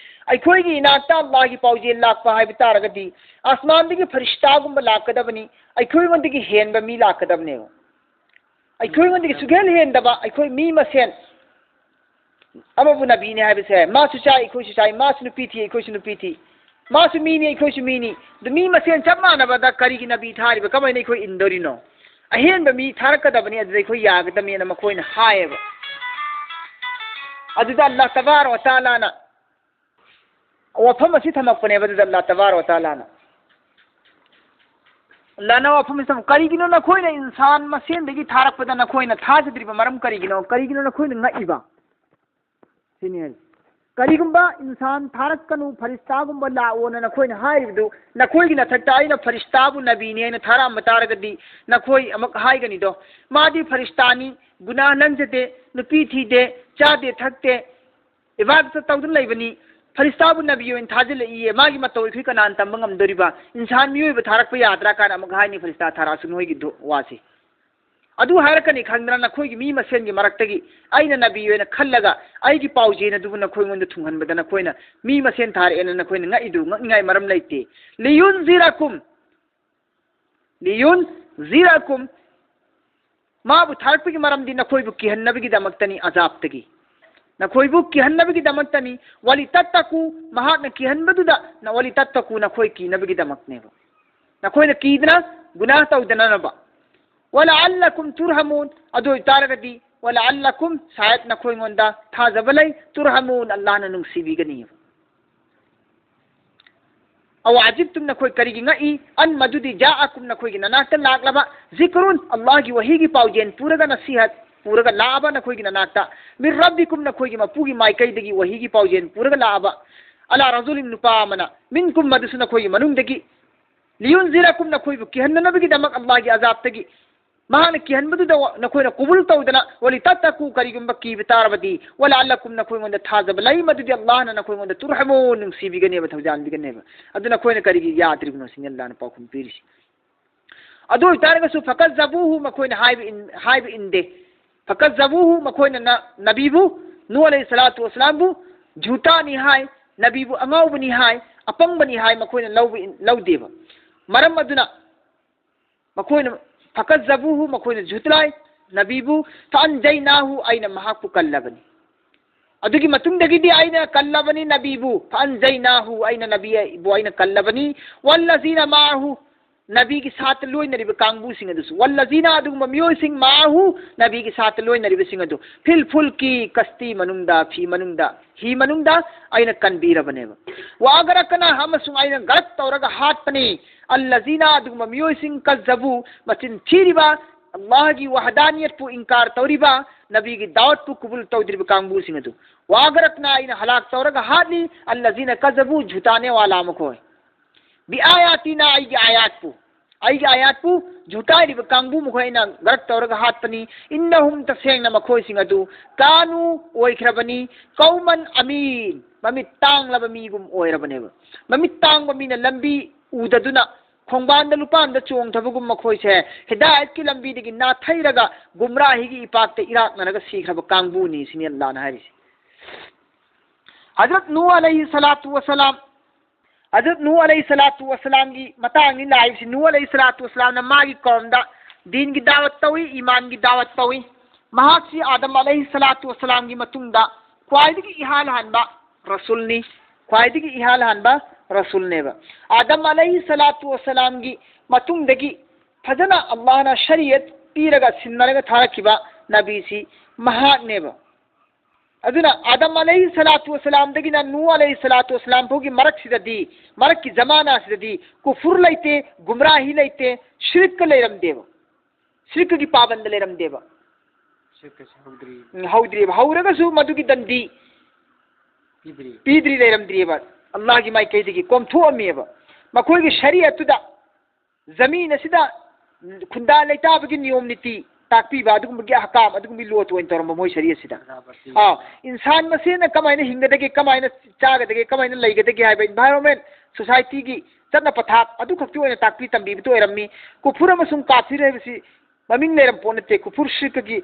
ꯑꯩꯈꯣꯏꯒꯤ ꯏꯅꯥꯛꯇ ꯑꯜꯂꯥꯍꯒꯤ ꯄꯥꯎꯖꯦꯜ ꯂꯥꯛꯄ ꯍꯥꯏꯕ ꯇꯥꯔꯒꯗꯤ ꯑꯁꯃꯥꯟꯗꯒꯤ ꯐꯔꯤꯁꯇꯥꯒꯨꯝꯕ ꯂꯥꯛꯀꯗꯕꯅꯤ, ꯑꯩꯈꯣꯏꯉꯣꯟꯗꯒꯤ ꯍꯦꯟꯕ ꯃꯤ ꯂꯥꯛꯀꯗꯕꯅꯦꯕ꯫ ꯑꯩꯈꯣꯏꯉꯣꯟꯗꯒꯤ ꯁꯨꯛꯍꯦꯟ ꯍꯦꯟꯗꯕ ꯑꯩꯈꯣꯏ ꯃꯤ ꯃꯁꯦꯟ ꯑꯃꯕꯨ ꯅꯕꯤꯅꯦ ꯍꯥꯏꯕꯁꯦ, ꯃꯥꯁꯨ ꯆꯥꯏ, ꯑꯩꯈꯣꯏꯁꯨ ꯆꯥꯏ, ꯃꯥꯁꯨ ꯅꯨꯄꯤ ꯊꯤ, ꯑꯩꯈꯣꯏꯁꯨ ꯅꯨꯄꯤ ꯊꯤ, ꯃꯥꯁꯨ ꯃꯤꯅꯤ, ꯑꯩꯈꯣꯏꯁꯨ ꯃꯤꯅꯤ꯫ ꯑꯗꯨ ꯃꯤ ꯃꯁꯦꯟ ꯆꯞ ꯃꯥꯟꯅꯕꯗ ꯀꯔꯤꯒꯤ ꯅꯕꯤ ꯊꯥꯔꯤꯕ? ꯀꯃꯥꯏꯅ ꯑꯩꯈꯣꯏ ꯏꯟꯗꯣꯔꯤꯅꯣ? ꯑꯍꯦꯟꯕ ꯃꯤ ꯊꯥꯔꯛꯀꯗꯕꯅꯤ, ꯑꯗꯨꯗ ꯑꯩꯈꯣꯏ ꯌꯥꯒꯗꯕꯅꯦꯅ ꯃꯈꯣꯏꯅ ꯍꯥꯏꯌꯦꯕ꯫ ꯑꯗꯨꯗ ꯑꯜꯂꯥꯍ ꯇꯕꯥꯔꯛ ꯋ ꯇꯥꯂꯥꯅ ꯋꯥꯐꯝ ꯑꯁꯤ ꯊꯝꯃꯛꯄꯅꯦꯕ꯫ ꯑꯗꯨꯗ ꯑꯜꯂꯥꯍ ꯇꯕꯥꯔꯛ ꯋ ꯇꯥꯂꯥꯅ, ꯑꯜꯂꯥꯍꯅ ꯋꯥꯐꯝ ꯑꯁꯤ ꯊꯝꯃꯛ-, "ꯀꯔꯤꯒꯤꯅꯣ ꯅꯈꯣꯏꯅ ꯏꯟꯁꯥꯟ ꯃꯁꯦꯟꯗꯒꯤ ꯊꯥꯔꯛꯄꯗ ꯅꯈꯣꯏꯅ ꯊꯥꯖꯗ꯭ꯔꯤꯕ ꯃꯔꯝ ꯀꯔꯤꯒꯤꯅꯣ? ꯀꯔꯤꯒꯤꯅꯣ ꯅꯈꯣꯏꯅ ꯉꯛꯏꯕ?" ꯁꯤꯅꯤ ꯍꯥꯏꯁꯦ꯫ ꯀꯔꯤꯒꯨꯝꯕ ꯏꯟꯁꯥꯟ ꯊꯥꯔꯛꯀꯅꯨ, ꯐꯔꯤꯁꯇꯥꯒꯨꯝꯕ ꯂꯥꯛꯑꯣꯅ ꯅꯈꯣꯏꯅ ꯍꯥꯏꯔꯤꯕꯗꯨ, ꯅꯈꯣꯏꯒꯤ ꯅꯊꯛꯇ ꯑꯩꯅ ꯐꯔꯤꯁꯇꯥꯕꯨ ꯅꯕꯤꯅꯦ ꯍꯥꯏꯅ ꯊꯥꯔꯛꯑꯝꯕ ꯇꯥꯔꯒꯗꯤ, ꯅꯈꯣꯏ ꯑꯃꯨꯛ ꯍꯥꯏꯒꯅꯤꯗꯣ, "ꯃꯥꯗꯤ ꯐꯔꯤꯁꯇꯥꯅꯤ, ꯒꯨꯅꯥꯍ ꯂꯪꯖꯗꯦ, ꯅꯨꯄꯤ ꯊꯤꯗꯦ, ꯆꯥꯗꯦ ꯊꯛꯇꯦ, ꯏꯕꯥꯗꯠ ꯇꯧꯗꯨꯅ ꯂꯩꯕꯅꯤ, ꯐꯔꯤꯁꯇꯥꯕꯨ ꯅꯕꯤ ꯑꯣꯏꯅ ꯊꯥꯖꯤꯜꯂꯛꯏꯌꯦ, ꯃꯥꯒꯤ ꯃꯇꯧ ꯑꯩꯈꯣꯏ ꯀꯅꯥꯅ ꯇꯝꯕ ꯉꯝꯗꯣꯔꯤꯕ? ꯏꯟꯁꯥꯟ ꯃꯤꯑꯣꯏꯕ ꯊꯥꯔꯛꯄ ꯌꯥꯗ꯭ꯔꯥ?" ꯀꯥꯏꯅ ꯑꯃꯨꯛ ꯍꯥꯏꯅꯤ, ꯐꯔꯤꯁꯇꯥ ꯊꯥꯔꯛꯑꯁꯨ ꯅꯣꯏꯒꯤ ꯗꯨ-, ꯋꯥꯁꯦ꯫ ꯑꯗꯨ ꯍꯥꯏꯔꯛꯀꯅꯤ ꯈꯪꯗꯅ ꯅꯈꯣꯏꯒꯤ ꯃꯤ ꯃꯁꯦꯟꯒꯤ ꯃꯔꯛꯇꯒꯤ ꯑꯩꯅ ꯅꯕꯤ ꯑꯣꯏꯅ ꯈꯜꯂꯒ ꯑꯩꯒꯤ ꯄꯥꯎꯖꯦꯜ ꯑꯗꯨꯕꯨ ꯅꯈꯣꯏꯉꯣꯟꯗ ꯊꯨꯡꯍꯟꯕꯗ ꯅꯈꯣꯏꯅ ꯃꯤ ꯃꯁꯦꯟ ꯊꯥꯔꯛꯑꯦꯅ ꯅꯈꯣꯏꯅ ꯉꯛꯏꯗꯨ ꯉꯛꯅꯤꯡꯉꯥꯏ ꯃꯔꯝ ꯂꯩꯇꯦ꯫ ꯂꯤꯌꯨꯟꯖꯤꯔꯀꯨꯝ, ꯂꯤꯌꯨꯟꯖꯤꯔꯀꯨꯝ, ꯃꯥꯕꯨ ꯊꯥꯔꯛꯄꯒꯤ ꯃꯔꯝꯗꯤ ꯅꯈꯣꯏꯕꯨ ꯀꯤꯍꯟꯅꯕꯒꯤꯗꯃꯛꯇꯅꯤ ꯑꯖꯥꯕꯇꯒꯤ꯫ ꯅꯈꯣꯏꯕꯨ ꯀꯤꯍꯟꯅꯕꯒꯤꯗꯃꯛꯇꯅꯤ꯫ ꯋꯥꯂꯤ ꯇꯠꯇꯀꯨ, ꯃꯍꯥꯛꯅ ꯀꯤꯍꯟꯕꯗꯨꯗ ꯅ-, ꯋꯥꯂꯤ ꯇꯠꯇꯀꯨ, ꯅꯈꯣꯏ ꯀꯤꯅꯕꯒꯤꯗꯃꯛꯅꯦꯕ꯫ ꯅꯈꯣꯏꯅ ꯀꯤꯗꯅ ꯒꯨꯅꯥꯍ ꯇꯧꯗꯅꯅꯕ꯫ ولعلكم ترحمون, ꯑꯗꯨ ꯑꯣꯏꯇꯥꯔꯒꯗꯤ, ولعلكم, ꯁꯥꯌꯠ ꯅꯈꯣꯏꯉꯣꯟꯗ ꯊꯥꯖꯕ ꯂꯩ, ترحمون, ꯑꯜꯂꯥꯍꯅ ꯅꯨꯡꯁꯤꯕꯤꯒꯅꯤꯕ꯫ أو عجبتم, ꯅꯈꯣꯏ ꯀꯔꯤꯒꯤ ꯉꯛꯏ, أن, ꯃꯗꯨꯗꯤ, جاءكم, ꯅꯈꯣꯏꯒꯤ ꯅꯅꯥꯛꯇ ꯂꯥꯛꯂꯕ, ذكر, ꯑꯜꯂꯥꯍꯒꯤ ꯋꯥꯍꯤꯒꯤ ꯄꯥꯎꯖꯦꯜ ꯄꯨꯔꯒ, ꯅꯁꯤꯍꯠ ꯄꯨꯔꯒ ꯂꯥꯛꯑꯕ ꯅꯈꯣꯏꯒꯤ ꯅꯅꯥꯛꯇ, من ربكم, ꯅꯈꯣꯏꯒꯤ ꯃꯄꯨꯒꯤ ꯃꯥꯏꯀꯩꯗꯒꯤ ꯋꯥꯍꯤꯒꯤ ꯄꯥꯎꯖꯦꯜ ꯄꯨꯔꯒ ꯂꯥꯛꯑꯕ, على رجل, ꯅꯨꯄꯥ ꯑꯃꯅ, منكم, ꯃꯗꯨꯁꯨ ꯅꯈꯣꯏꯒꯤ ꯃꯅꯨꯡꯗꯒꯤ, لينذركم, ꯅꯈꯣꯏꯕꯨ ꯀꯤꯍꯟꯅꯅꯕꯒꯤꯗꯃꯛ ꯑꯜꯂꯥꯍꯒꯤ ꯑꯖꯥꯕꯇꯒꯤ꯫ ꯃꯍꯥꯛꯅ ꯀꯤꯍꯟꯕꯗꯨꯗ ꯅꯈꯣꯏꯅ ꯀꯨꯕꯨꯜ ꯇꯧꯗꯅ, ولتتقوا, ꯀꯔꯤꯒꯨꯝꯕ ꯀꯤꯕ ꯇꯥꯔꯕꯗꯤ, ولعلكم, ꯅꯈꯣꯏꯉꯣꯟꯗ ꯊꯥꯖꯕ ꯂꯩ, ꯃꯗꯨꯗꯤ ꯑꯜꯂꯥꯍꯅ ꯅꯈꯣꯏꯉꯣꯟꯗ, ترحمون, ꯅꯨꯡꯁꯤꯕꯤꯒꯅꯦꯕ, ꯊꯧꯖꯥꯟꯕꯤꯒꯅꯦꯕ꯫ ꯑꯗꯨ ꯅꯈꯣꯏꯅ ꯀꯔꯤꯒꯤ ꯌꯥꯗ꯭ꯔꯤꯕꯅꯣ ꯁꯤꯅꯤ ꯑꯜꯂꯥꯍꯅ ꯄꯥꯎꯈꯨꯝ ꯄꯤꯔꯤꯁꯤ꯫ ꯑꯗꯨ ꯑꯣꯏꯇꯥꯔꯒꯁꯨ, فكذبوه, ꯃꯈꯣꯏꯅ ꯍꯥꯏꯕ ꯏꯟ-, ꯍꯥꯏꯕ ꯏꯟꯗꯦ꯫ فكذبوه, ꯃꯈꯣꯏꯅ ꯅ-, ꯅꯕꯤꯕꯨ, ꯅꯨꯍ عليه الصلاة والسلامꯕꯨ ꯖꯨꯇꯥꯅꯤ ꯍꯥꯏ, ꯅꯕꯤꯕꯨ ꯑꯉꯥꯎꯕꯅꯤ ꯍꯥꯏ, ꯑꯄꯪꯕꯅꯤ ꯍꯥꯏ, ꯃꯈꯣꯏꯅ ꯂꯧꯕ ꯏꯟ-, ꯂꯧꯗꯦꯕ꯫ ꯃꯔꯝ ꯑꯗꯨꯅ ꯃꯈꯣꯏꯅ, فكذبوه, ꯃꯈꯣꯏꯅ ꯖꯨꯇꯂꯥꯏ, ꯅꯕꯤꯕꯨ, فأنجيناه, ꯑꯩꯅ ꯃꯍꯥꯛꯄꯨ ꯀꯜꯂꯕꯅꯤ꯫ ꯑꯗꯨꯒꯤ ꯃꯇꯨꯡꯗꯒꯤꯗꯤ ꯑꯩꯅ ꯀꯜꯂꯕꯅꯤ ꯅꯕꯤꯕꯨ, فأنجيناه, ꯑꯩꯅ ꯅꯕꯤꯕꯨ ꯑꯩꯅ ꯀꯜꯂꯕꯅꯤ, والذين معه, ꯅꯕꯤꯒꯤ ꯁꯥꯠꯇ ꯂꯣꯏꯅꯔꯤꯕ ꯀꯥꯡꯕꯨꯁꯤꯡ ꯑꯗꯨꯁꯨ, والذين, ꯑꯗꯨꯒꯨꯝꯕ ꯃꯤꯑꯣꯏꯁꯤꯡ, معه, ꯅꯕꯤꯒꯤ ꯁꯥꯠꯇ ꯂꯣꯏꯅꯔꯤꯕꯁꯤꯡ ꯑꯗꯨ, في الفلك, ꯀꯁꯇꯤ ꯃꯅꯨꯡꯗ, ꯐꯤ ꯃꯅꯨꯡꯗ, ꯍꯤ ꯃꯅꯨꯡꯗ ꯑꯩꯅ ꯀꯟꯕꯤꯔꯕꯅꯦꯕ꯫ وأغرقنا, ꯑꯃꯁꯨꯡ ꯑꯩꯅ ꯒꯔꯛ ꯇꯧꯔꯒ ꯍꯥꯠꯄꯅꯤ, الذين, ꯑꯗꯨꯒꯨꯝꯕ ꯃꯤꯑꯣꯏꯁꯤꯡ, كذبوا, ꯃꯆꯤꯟ ꯊꯤꯔꯤꯕ, ꯑꯜꯂꯥꯍꯒꯤ ꯋꯍꯗꯥꯅꯤꯌꯠꯄꯨ ꯏꯟꯀꯥꯔ ꯇꯧꯔꯤꯕ, ꯅꯕꯤꯒꯤ ꯗꯥꯋꯠꯄꯨ ꯀꯨꯕꯨꯜ ꯇꯧꯗ꯭ꯔꯤꯕ ꯀꯥꯡꯕꯨꯁꯤꯡ ꯑꯗꯨ꯫ وأغرقنا, ꯑꯩꯅ ꯍꯂꯥꯛ ꯇꯧꯔꯒ ꯍꯥꯠꯂꯤ, الذين كذبوا, ꯖꯨꯇꯥꯅꯦ ꯋꯥꯂꯥ ꯃꯈꯣꯏ꯫ بآياتنا, ꯑꯩꯒꯤ ꯑꯥꯌꯥꯠꯄꯨ, ꯑꯩꯒꯤ ꯑꯥꯌꯥꯠꯄꯨ ꯖꯨꯇꯥꯏꯔꯤꯕ ꯀꯥꯡꯕꯨ ꯃꯈꯣꯏ ꯑꯩꯅ ꯒꯔꯛ ꯇꯧꯔꯒ ꯍꯥꯠꯄꯅꯤ꯫ إنهم, ꯇꯁꯦꯡꯅ ꯃꯈꯣꯏꯁꯤꯡ ꯑꯗꯨ, كانوا, ꯑꯣꯏꯈ꯭ꯔꯕꯅꯤ, قوما عمين, ꯃꯃꯤꯠ ꯇꯥꯡꯂꯕ ꯃꯤꯒꯨꯝ ꯑꯣꯏꯔꯕꯅꯦꯕ꯫ ꯃꯃꯤꯠ ꯇꯥꯡꯕ ꯃꯤꯅ ꯂꯝꯕꯤ ꯎꯗꯗꯨꯅ ꯈꯣꯡꯕꯥꯟꯗ ꯂꯨꯄꯥꯟꯗ ꯆꯣꯡꯊꯕꯒꯨꯝ ꯃꯈꯣꯏꯁꯦ ꯍꯤꯗꯥꯌꯠꯀꯤ ꯂꯝꯕꯤꯗꯒꯤ ꯅꯥꯊꯩꯔꯒ ꯒꯨꯝꯔꯥꯍꯤꯒꯤ ꯏꯄꯥꯛꯇ ꯏꯔꯥꯛꯅꯔꯒ ꯁꯤꯈ꯭ꯔꯕ ꯀꯥꯡꯕꯨꯅꯤ ꯁꯤꯅꯤ ꯑꯜꯂꯥꯅ ꯍꯥꯏꯔꯤꯁꯦ꯫ ꯍꯖꯔꯠ ꯅꯨꯍ ꯑꯂꯩꯍꯤ ꯁꯂꯥꯇꯨ ꯋꯁꯂꯥꯝ, ꯍꯖꯔꯠ ꯅꯨꯍ ꯑꯂꯩꯍꯤ ꯁꯂꯥꯇꯨ ꯋꯁꯂꯥꯝꯒꯤ ꯃꯇꯥꯡꯅꯤ ꯂꯥꯛꯏꯕꯁꯤ꯫ ꯅꯨꯍ ꯑꯂꯩꯍꯤ ꯁꯂꯥꯇꯨ ꯋꯁꯂꯥꯝꯅ ꯃꯥꯒꯤ ꯀꯧꯝꯗ ꯗꯤꯟꯒꯤ ꯗꯥꯋꯠ ꯇꯧꯏ, ꯏꯃꯥꯟꯒꯤ ꯗꯥꯋꯠ ꯇꯧꯏ꯫ ꯃꯍꯥꯛꯁꯤ ꯑꯥꯗꯝ ꯑꯂꯩꯍꯤ ꯁꯂꯥꯇꯨ ꯋꯁꯂꯥꯝꯒꯤ ꯃꯇꯨꯡꯗ ꯈ꯭ꯋꯥꯏꯗꯒꯤ ꯏꯍꯥꯟ ꯍꯥꯟꯕ ꯔꯁꯨꯜꯅꯤ, ꯈ꯭ꯋꯥꯏꯗꯒꯤ ꯏꯍꯥꯟ ꯍꯥꯟꯕ ꯔꯁꯨꯜꯅꯦꯕ꯫ ꯑꯥꯗꯝ ꯑꯂꯩꯍꯤ ꯁꯂꯥꯇꯨ ꯋꯁꯂꯥꯝꯒꯤ ꯃꯇꯨꯡꯗꯒꯤ ꯐꯖꯅ ꯑꯜꯂꯥꯍꯅ ꯁꯔꯤꯌꯠ ꯄꯤꯔꯒ ꯁꯤꯟꯅꯔꯒ ꯊꯥꯔꯛꯈꯤꯕ ꯅꯕꯤꯁꯤ ꯃꯍꯥꯛꯅꯦꯕ꯫ ꯑꯗꯨꯅ ꯑꯥꯗꯝ ꯑꯂꯩꯍꯤ ꯁꯂꯥꯇꯨ ꯋꯁꯂꯥꯝꯗꯒꯤꯅ ꯅꯨꯍ ꯑꯂꯩꯍꯤ ꯁꯂꯥꯇꯨ ꯋꯁꯂꯥꯝ ꯐꯥꯎꯒꯤ ꯃꯔꯛꯁꯤꯗꯗꯤ, ꯃꯔꯛꯀꯤ ꯖꯃꯥꯅꯥꯁꯤꯗꯗꯤ ꯀꯨꯐꯨꯔ ꯂꯩꯇꯦ, ꯒꯨꯝꯔꯥꯍꯤ ꯂꯩꯇꯦ, ꯁꯤꯔꯛꯀ ꯂꯩꯔꯝꯗꯦꯕ, ꯁꯤꯔꯛꯀꯒꯤ ꯄꯥꯕꯟꯗ ꯂꯩꯔꯝꯗꯦꯕ꯫ ꯁꯤꯔꯛꯀꯁꯦ ꯍꯧꯗ꯭ꯔꯤ꯫ ꯎꯝ, ꯍꯧꯗ꯭ꯔꯤꯕ꯫ ꯍꯧꯔꯒꯁꯨ ꯃꯗꯨꯒꯤ ꯗꯟꯗꯤ ꯄꯤꯗ꯭ꯔꯤ꯫ ꯄꯤꯗ꯭ꯔꯤ, ꯂꯩꯔꯝꯗ꯭ꯔꯤꯕ꯫ ꯑꯜꯂꯥꯍꯒꯤ ꯃꯥꯏꯀꯩꯗꯒꯤ ꯀꯣꯝꯊꯣꯛꯑꯝꯃꯤꯕ꯫ ꯃꯈꯣꯏꯒꯤ ꯁꯔꯤꯌꯠꯇꯨꯗ ꯖꯃꯤꯟ ꯑꯁꯤꯗ ꯈꯨꯟꯗꯥ ꯂꯩꯇꯥꯕꯒꯤ ꯅꯤꯌꯣꯝ ꯅꯤꯇꯤ ꯇꯥꯛꯄꯤꯕ, ꯑꯗꯨꯒꯨꯝꯕꯒꯤ ꯑꯍꯀꯥꯝ, ꯑꯗꯨꯒꯨꯝꯕꯒꯤ ꯂꯣ ꯇꯣꯏꯅ ꯇꯧꯔꯝꯕ ꯃꯣꯏ ꯁꯔꯤꯌꯠꯁꯤꯗ꯫ ꯕꯔꯥꯕꯔꯇꯤ꯫ ꯑꯥ, ꯏꯟꯁꯥꯟ ꯃꯁꯦꯟꯅ ꯀꯃꯥꯏꯅ ꯍꯤꯡꯒꯗꯒꯦ, ꯀꯃꯥꯏꯅ ꯆꯥꯒꯗꯒꯦ, ꯀꯃꯥꯏꯅ ꯂꯩꯒꯗꯒꯦ ꯍꯥꯏꯕ environment, society ꯒꯤ ꯆꯠꯅ ꯄꯊꯥꯞ ꯑꯗꯨ ꯈꯛꯇ ꯑꯣꯏꯅ ꯇꯥꯛꯄꯤ ꯇꯝꯕꯤꯕꯗꯨ ꯑꯣꯏꯔꯝꯃꯤ꯫ ꯀꯨꯐꯨꯔ ꯑꯃꯁꯨꯡ ꯀꯥꯐꯤꯔ ꯍꯥꯏꯕꯁꯤ ꯃꯃꯤꯡ ꯂꯩꯔꯝ ꯄꯣꯠ ꯅꯠꯇꯦ꯫ ꯀꯨꯐꯨꯔ ꯁꯤꯔꯛꯀꯒꯤ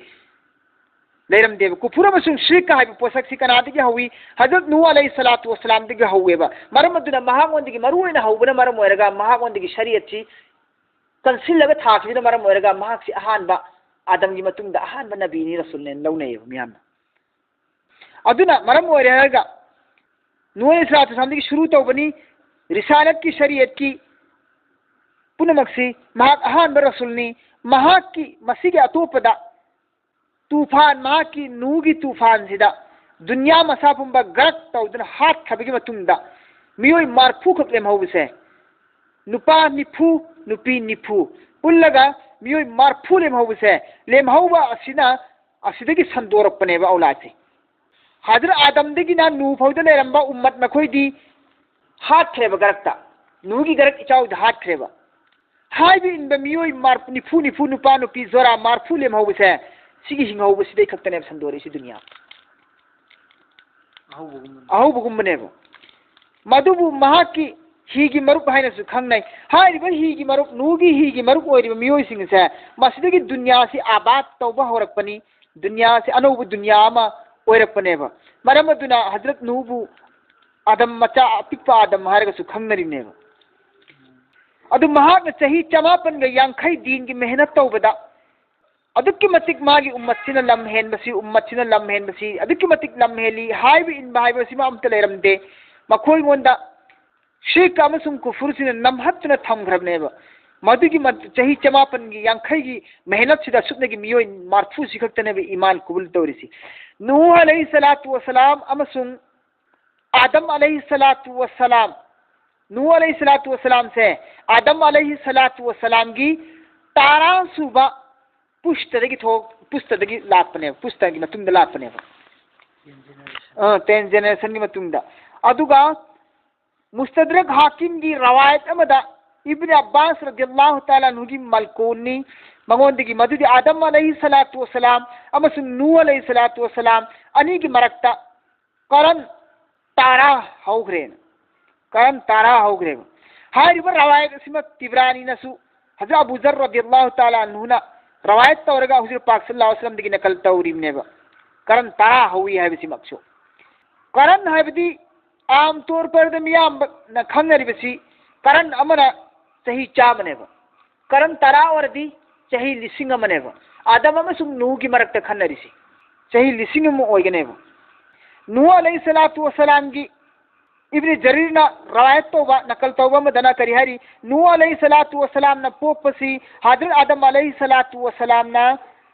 ꯂꯩꯔꯝꯗꯦꯕ꯫ ꯀꯨꯐꯨꯔ ꯑꯃꯁꯨꯡ ꯁꯤꯔꯛꯀ ꯍꯥꯏꯕ ꯄꯣꯠꯁꯛꯁꯤ ꯀꯅꯥꯗꯒꯤ ꯍꯧꯏ? ꯍꯖꯔꯠ ꯅꯨꯍ ꯑꯂꯩꯍꯤ ꯁꯂꯥꯇꯨ ꯋꯁꯂꯥꯝꯗꯒꯤ ꯍꯧꯋꯦꯕ꯫ ꯃꯔꯝ ꯑꯗꯨꯅ ꯃꯍꯥꯛꯉꯣꯟꯗꯒꯤ ꯃꯔꯨ ꯑꯣꯏꯅ ꯍꯧꯕꯅ ꯃꯔꯝ ꯑꯣꯏꯔꯒ ꯃꯍꯥꯛꯉꯣꯟꯗꯒꯤ ꯁꯔꯤꯌꯠꯁꯤ ꯀꯟꯁꯤꯜꯂꯒ ꯊꯥꯈꯤꯕꯅ ꯃꯔꯝ ꯑꯣꯏꯔꯒ ꯃꯍꯥꯛꯁꯤ ꯑꯍꯥꯟꯕ, ꯑꯥꯗꯝꯒꯤ ꯃꯇꯨꯡꯗ ꯑꯍꯥꯟꯕ ꯅꯕꯤꯅꯤ, ꯔꯁꯨꯜꯅꯦꯅ ꯂꯧꯅꯩꯌꯦꯕ ꯃꯤꯌꯥꯝꯅ꯫ ꯑꯗꯨꯅ ꯃꯔꯝ ꯑꯣꯏꯔꯦ ꯍꯥꯏꯔꯒ ꯅꯨꯍ ꯑꯂꯩꯍꯤ ꯁꯂꯥꯇꯨ ꯋꯁꯂꯥꯝꯗꯒꯤ ꯁꯨꯔꯨ ꯇꯧꯕꯅꯤ꯫ ꯔꯤꯁꯥꯂꯠꯀꯤ, ꯁꯔꯤꯌꯠꯀꯤ ꯄꯨꯝꯅꯃꯛꯁꯤ ꯃꯍꯥꯛ ꯑꯍꯥꯟꯕ ꯔꯁꯨꯜꯅꯤ꯫ ꯃꯍꯥꯛꯀꯤ ꯃꯁꯤꯒꯤ ꯑꯇꯣꯞꯄꯗ ꯇꯨꯐꯥꯟ, ꯃꯍꯥꯛꯀꯤ ꯅꯨꯍꯒꯤ ꯇꯨꯐꯥꯟꯁꯤꯗ ꯗꯨꯅꯤꯌꯥ ꯃꯁꯥ ꯄꯨꯝꯕ ꯒꯔꯛ ꯇꯧꯗꯨꯅ ꯍꯥꯠꯈ꯭ꯔꯕꯒꯤ ꯃꯇꯨꯡꯗ ꯃꯤꯑꯣꯏ ꯃꯔꯐꯨ ꯈꯛ ꯂꯦꯝꯍꯧꯕꯁꯦ, ꯅꯨꯄꯥ ꯅꯤꯐꯨ, ꯅꯨꯄꯤ ꯅꯤꯐꯨ ꯄꯨꯜꯂꯒ ꯃꯤꯑꯣꯏ ꯃꯔꯐꯨ ꯂꯦꯝꯍꯧꯕꯁꯦ, ꯂꯦꯝꯍꯧꯕ ꯑꯁꯤꯅ, ꯑꯁꯤꯗꯒꯤ ꯁꯟꯗꯣꯔꯛꯄꯅꯦꯕ ꯑꯧꯂꯥꯗꯁꯦ꯫ ꯍꯖꯔꯠ ꯑꯥꯗꯝꯗꯒꯤꯅ ꯅꯨꯍ ꯐꯥꯎꯗ ꯂꯩꯔꯝꯕ ꯎꯝꯃꯠ ꯃꯈꯣꯏꯗꯤ ꯍꯥꯠꯈ꯭ꯔꯦꯕ ꯒꯔꯛꯇ, ꯅꯨꯍꯒꯤ ꯒꯔꯛ ꯏꯆꯥꯎꯗ ꯍꯥꯠꯈ꯭ꯔꯦꯕ꯫ ꯍꯥꯏꯕ ꯏꯟꯕ ꯃꯤꯑꯣꯏ ꯃꯔ-, ꯅꯤꯐꯨ, ꯅꯤꯐꯨ, ꯅꯨꯄꯥ ꯅꯨꯄꯤ ꯖꯣꯔꯥ ꯃꯔꯐꯨ ꯂꯦꯝꯍꯧꯕꯁꯦ, ꯁꯤꯒꯤ ꯍꯤꯡꯍꯧꯕꯁꯤꯗꯩ ꯈꯛꯇꯅꯦꯕ ꯁꯟꯗꯣꯔꯛꯏꯁꯤ ꯗꯨꯅꯤꯌꯥ꯫ ꯑꯍꯧꯕꯒꯨꯝꯕꯅꯦ꯫ ꯑꯍꯧꯕꯒꯨꯝꯕꯅꯦꯕ꯫ ꯃꯗꯨꯕꯨ ꯃꯍꯥꯛꯀꯤ ꯍꯤꯒꯤ ꯃꯔꯨꯞ ꯍꯥꯏꯅꯁꯨ ꯈꯪꯅꯩ꯫ ꯍꯥꯏꯔꯤꯕ ꯍꯤꯒꯤ ꯃꯔꯨꯞ, ꯅꯨꯍꯒꯤ ꯍꯤꯒꯤ ꯃꯔꯨꯞ ꯑꯣꯏꯔꯤꯕ ꯃꯤꯑꯣꯏꯁꯤꯡꯁꯦ ꯃꯁꯤꯗꯒꯤ ꯗꯨꯅꯤꯌꯥꯁꯤ ꯑꯕꯥꯗ ꯇꯧꯕ ꯍꯧꯔꯛꯄꯅꯤ꯫ ꯗꯨꯅꯤꯌꯥꯁꯤ ꯑꯅꯧꯕ ꯗꯨꯅꯤꯌꯥ ꯑꯃ ꯑꯣꯏꯔꯛꯄꯅꯦꯕ꯫ ꯃꯔꯝ ꯑꯗꯨꯅ ꯍꯖꯔꯠ ꯅꯨꯍꯕꯨ ꯑꯥꯗꯝ ꯃꯆꯥ, ꯑꯄꯤꯛꯄ ꯑꯥꯗꯝ ꯍꯥꯏꯔꯒꯁꯨ ꯈꯪꯅꯔꯤꯅꯦꯕ꯫ ꯑꯗꯨ ꯃꯍꯥꯛꯅ ꯆꯍꯤ ꯆꯃꯥꯄꯟꯒ ꯌꯥꯡꯈꯩ ꯗꯤꯟꯒꯤ ꯃꯦꯍꯅꯠ ꯇꯧꯕꯗ ꯑꯗꯨꯛꯀꯤ ꯃꯇꯤꯛ ꯃꯥꯒꯤ ꯎꯝꯃꯠꯁꯤꯅ ꯂꯝ ꯍꯦꯟꯕꯁꯤ, ꯎꯝꯃꯠꯁꯤꯅ ꯂꯝ ꯍꯦꯟꯕꯁꯤ, ꯑꯗꯨꯛꯀꯤ ꯃꯇꯤꯛ ꯂꯝ ꯍꯦꯜꯂꯤ ꯍꯥꯏꯕ ꯏꯟꯕ ꯍꯥꯏꯕꯁꯤꯃ ꯑꯝꯇ ꯂꯩꯔꯝꯗꯦ꯫ ꯃꯈꯣꯏꯉꯣꯟꯗ ꯁꯤꯔꯛ ꯑꯃꯁꯨꯡ ꯀꯨꯐꯨꯔꯁꯤꯅ ꯅꯝꯍꯠꯇꯨꯅ ꯊꯝꯈ꯭ꯔꯕꯅꯦꯕ꯫ ꯃꯗꯨꯒꯤ ꯃ-, ꯆꯍꯤ ꯆꯃꯥꯄꯟꯒꯤ, ꯌꯥꯡꯈꯩꯒꯤ ꯃꯦꯍꯅꯠꯁꯤꯗ ꯑꯁꯨꯛꯅꯒꯤ ꯃꯤꯑꯣꯏ ꯃꯔꯐꯨꯁꯤ ꯈꯛꯇꯅꯦꯕ ꯏꯃꯥꯟ ꯀꯕꯨꯜ ꯇꯧꯔꯤꯁꯤ꯫ ꯅꯨꯍ ꯑꯂꯩꯍꯤ ꯁꯂꯥꯇꯨ ꯋꯁꯁꯂꯥꯝ ꯑꯃꯁꯨꯡ ꯑꯥꯗꯝ ꯑꯂꯩꯍꯤ ꯁꯂꯥꯇꯨ ꯋꯁꯁꯂꯥꯝ, ꯅꯨꯍ ꯑꯂꯩꯍꯤ ꯁꯂꯥꯇꯨ ꯋꯁꯁꯂꯥꯝꯁꯦ ꯑꯥꯗꯝ ꯑꯂꯩꯍꯤ ꯁꯂꯥꯇꯨ ꯋꯁꯁꯂꯥꯝꯒꯤ ꯇꯔꯥꯁꯨꯕ ꯄꯨꯁꯇꯗꯒꯤ ꯊꯣꯛ-, ꯄꯨꯁꯇꯗꯒꯤ ꯂꯥꯛꯄꯅꯦꯕ, ꯄꯨꯁꯇꯒꯤ ꯃꯇꯨꯡꯗ ꯂꯥꯛꯄꯅꯦꯕ꯫ ꯑ, ten generation ꯒꯤ ꯃꯇꯨꯡꯗ꯫ ꯑꯗꯨꯒ ꯃꯨꯁꯇꯗ꯭ꯔꯛ ꯍꯥꯀꯤꯝꯒꯤ ꯔꯋꯥꯌꯠ ꯑꯃꯗ ꯏꯕꯅ ꯑꯕꯥꯁ ꯔꯗꯤꯌꯜꯂꯥꯍꯨ ꯇꯥꯂꯥ ꯑꯟꯍꯨꯒꯤ ꯃꯜꯀꯣꯟꯅꯤ, ꯃꯉꯣꯟꯗꯒꯤ, ꯃꯗꯨꯗꯤ ꯑꯥꯗꯝ ꯑꯂꯩꯍꯤ ꯁꯂꯥꯇꯨ ꯋꯁꯁꯂꯥꯝ ꯑꯃꯁꯨꯡ ꯅꯨꯍ ꯑꯂꯩꯍꯤ ꯁꯂꯥꯇꯨ ꯋꯁꯁꯂꯥꯝ ꯑꯅꯤꯒꯤ ꯃꯔꯛꯇ ꯀꯔꯟ ꯇꯔꯥ ꯍꯧꯈ꯭ꯔꯦꯅ꯫ ꯀꯔꯟ ꯇꯔꯥ ꯍꯧꯈ꯭ꯔꯦꯕ꯫ ꯍꯥꯏꯔꯤꯕ ꯔꯋꯥꯌꯠ ꯑꯁꯤꯃꯛ ꯇꯤꯕ꯭ꯔꯥꯅꯤꯅꯁꯨ, ꯍꯖꯔꯠ ꯑꯕꯨ ꯖꯔ ꯔꯗꯤꯌꯜꯂꯥꯍꯨ ꯇꯥꯂꯥ ꯑꯟꯍꯨꯅ ꯔꯋꯥꯌꯠ ꯇꯧꯔꯒ ꯍꯨꯖꯨꯔ ꯄꯥꯛ ꯁꯜꯂꯜꯂꯥꯍꯨ ꯑꯂꯩꯍꯤ ꯋꯁꯜꯂꯝꯗꯒꯤ ꯅꯀꯜ ꯇꯧꯔꯤꯕꯅꯦꯕ꯫ ꯀꯔꯟ ꯇꯔꯥ ꯍꯧꯏ ꯍꯥꯏꯕꯁꯤꯃꯛꯁꯨ꯫ ꯀꯔꯟ ꯍꯥꯏꯕꯗꯤ ꯑꯥꯝ ꯇꯧꯔ ꯄꯔꯗ ꯃꯤꯌꯥꯝꯅ ꯈꯪꯅꯔꯤꯕꯁꯤ ꯀꯔꯟ ꯑꯃꯅ ꯆꯍꯤ ꯆꯥꯝꯃꯅꯦꯕ꯫ ꯀꯔꯟ ꯇꯔꯥ ꯑꯣꯏꯔꯗꯤ ꯆꯍꯤ ꯂꯤꯁꯤꯡ ꯑꯃꯅꯦꯕ꯫ ꯑꯥꯗꯝ ꯑꯃꯁꯨꯡ ꯅꯨꯍꯒꯤ ꯃꯔꯛꯇ ꯈꯟꯅꯔꯤꯁꯤ ꯆꯍꯤ ꯂꯤꯁꯤꯡ ꯑꯃ ꯑꯣꯏꯒꯅꯦꯕ꯫ ꯅꯨꯍ ꯑꯂꯩꯍꯤ ꯁꯂꯥꯇꯨ ꯋꯁꯁꯂꯥꯝꯒꯤ ꯏꯕꯅꯤ ꯖꯔꯤꯔꯅ ꯔꯋꯥꯌꯠ ꯇꯧꯕ, ꯅꯀꯜ ꯇꯧꯕ ꯑꯃꯗꯅ ꯀꯔꯤ ꯍꯥꯏꯔꯤ? ꯅꯨꯍ ꯑꯂꯩꯍꯤ ꯁꯂꯥꯇꯨ ꯋꯁꯁꯂꯥꯝꯅ ꯄꯣꯛꯄꯁꯤ ꯍꯖꯔꯠ ꯑꯥꯗꯝ ꯑꯂꯩꯍꯤ ꯁꯂꯥꯇꯨ ꯋꯁꯁꯂꯥꯝꯅ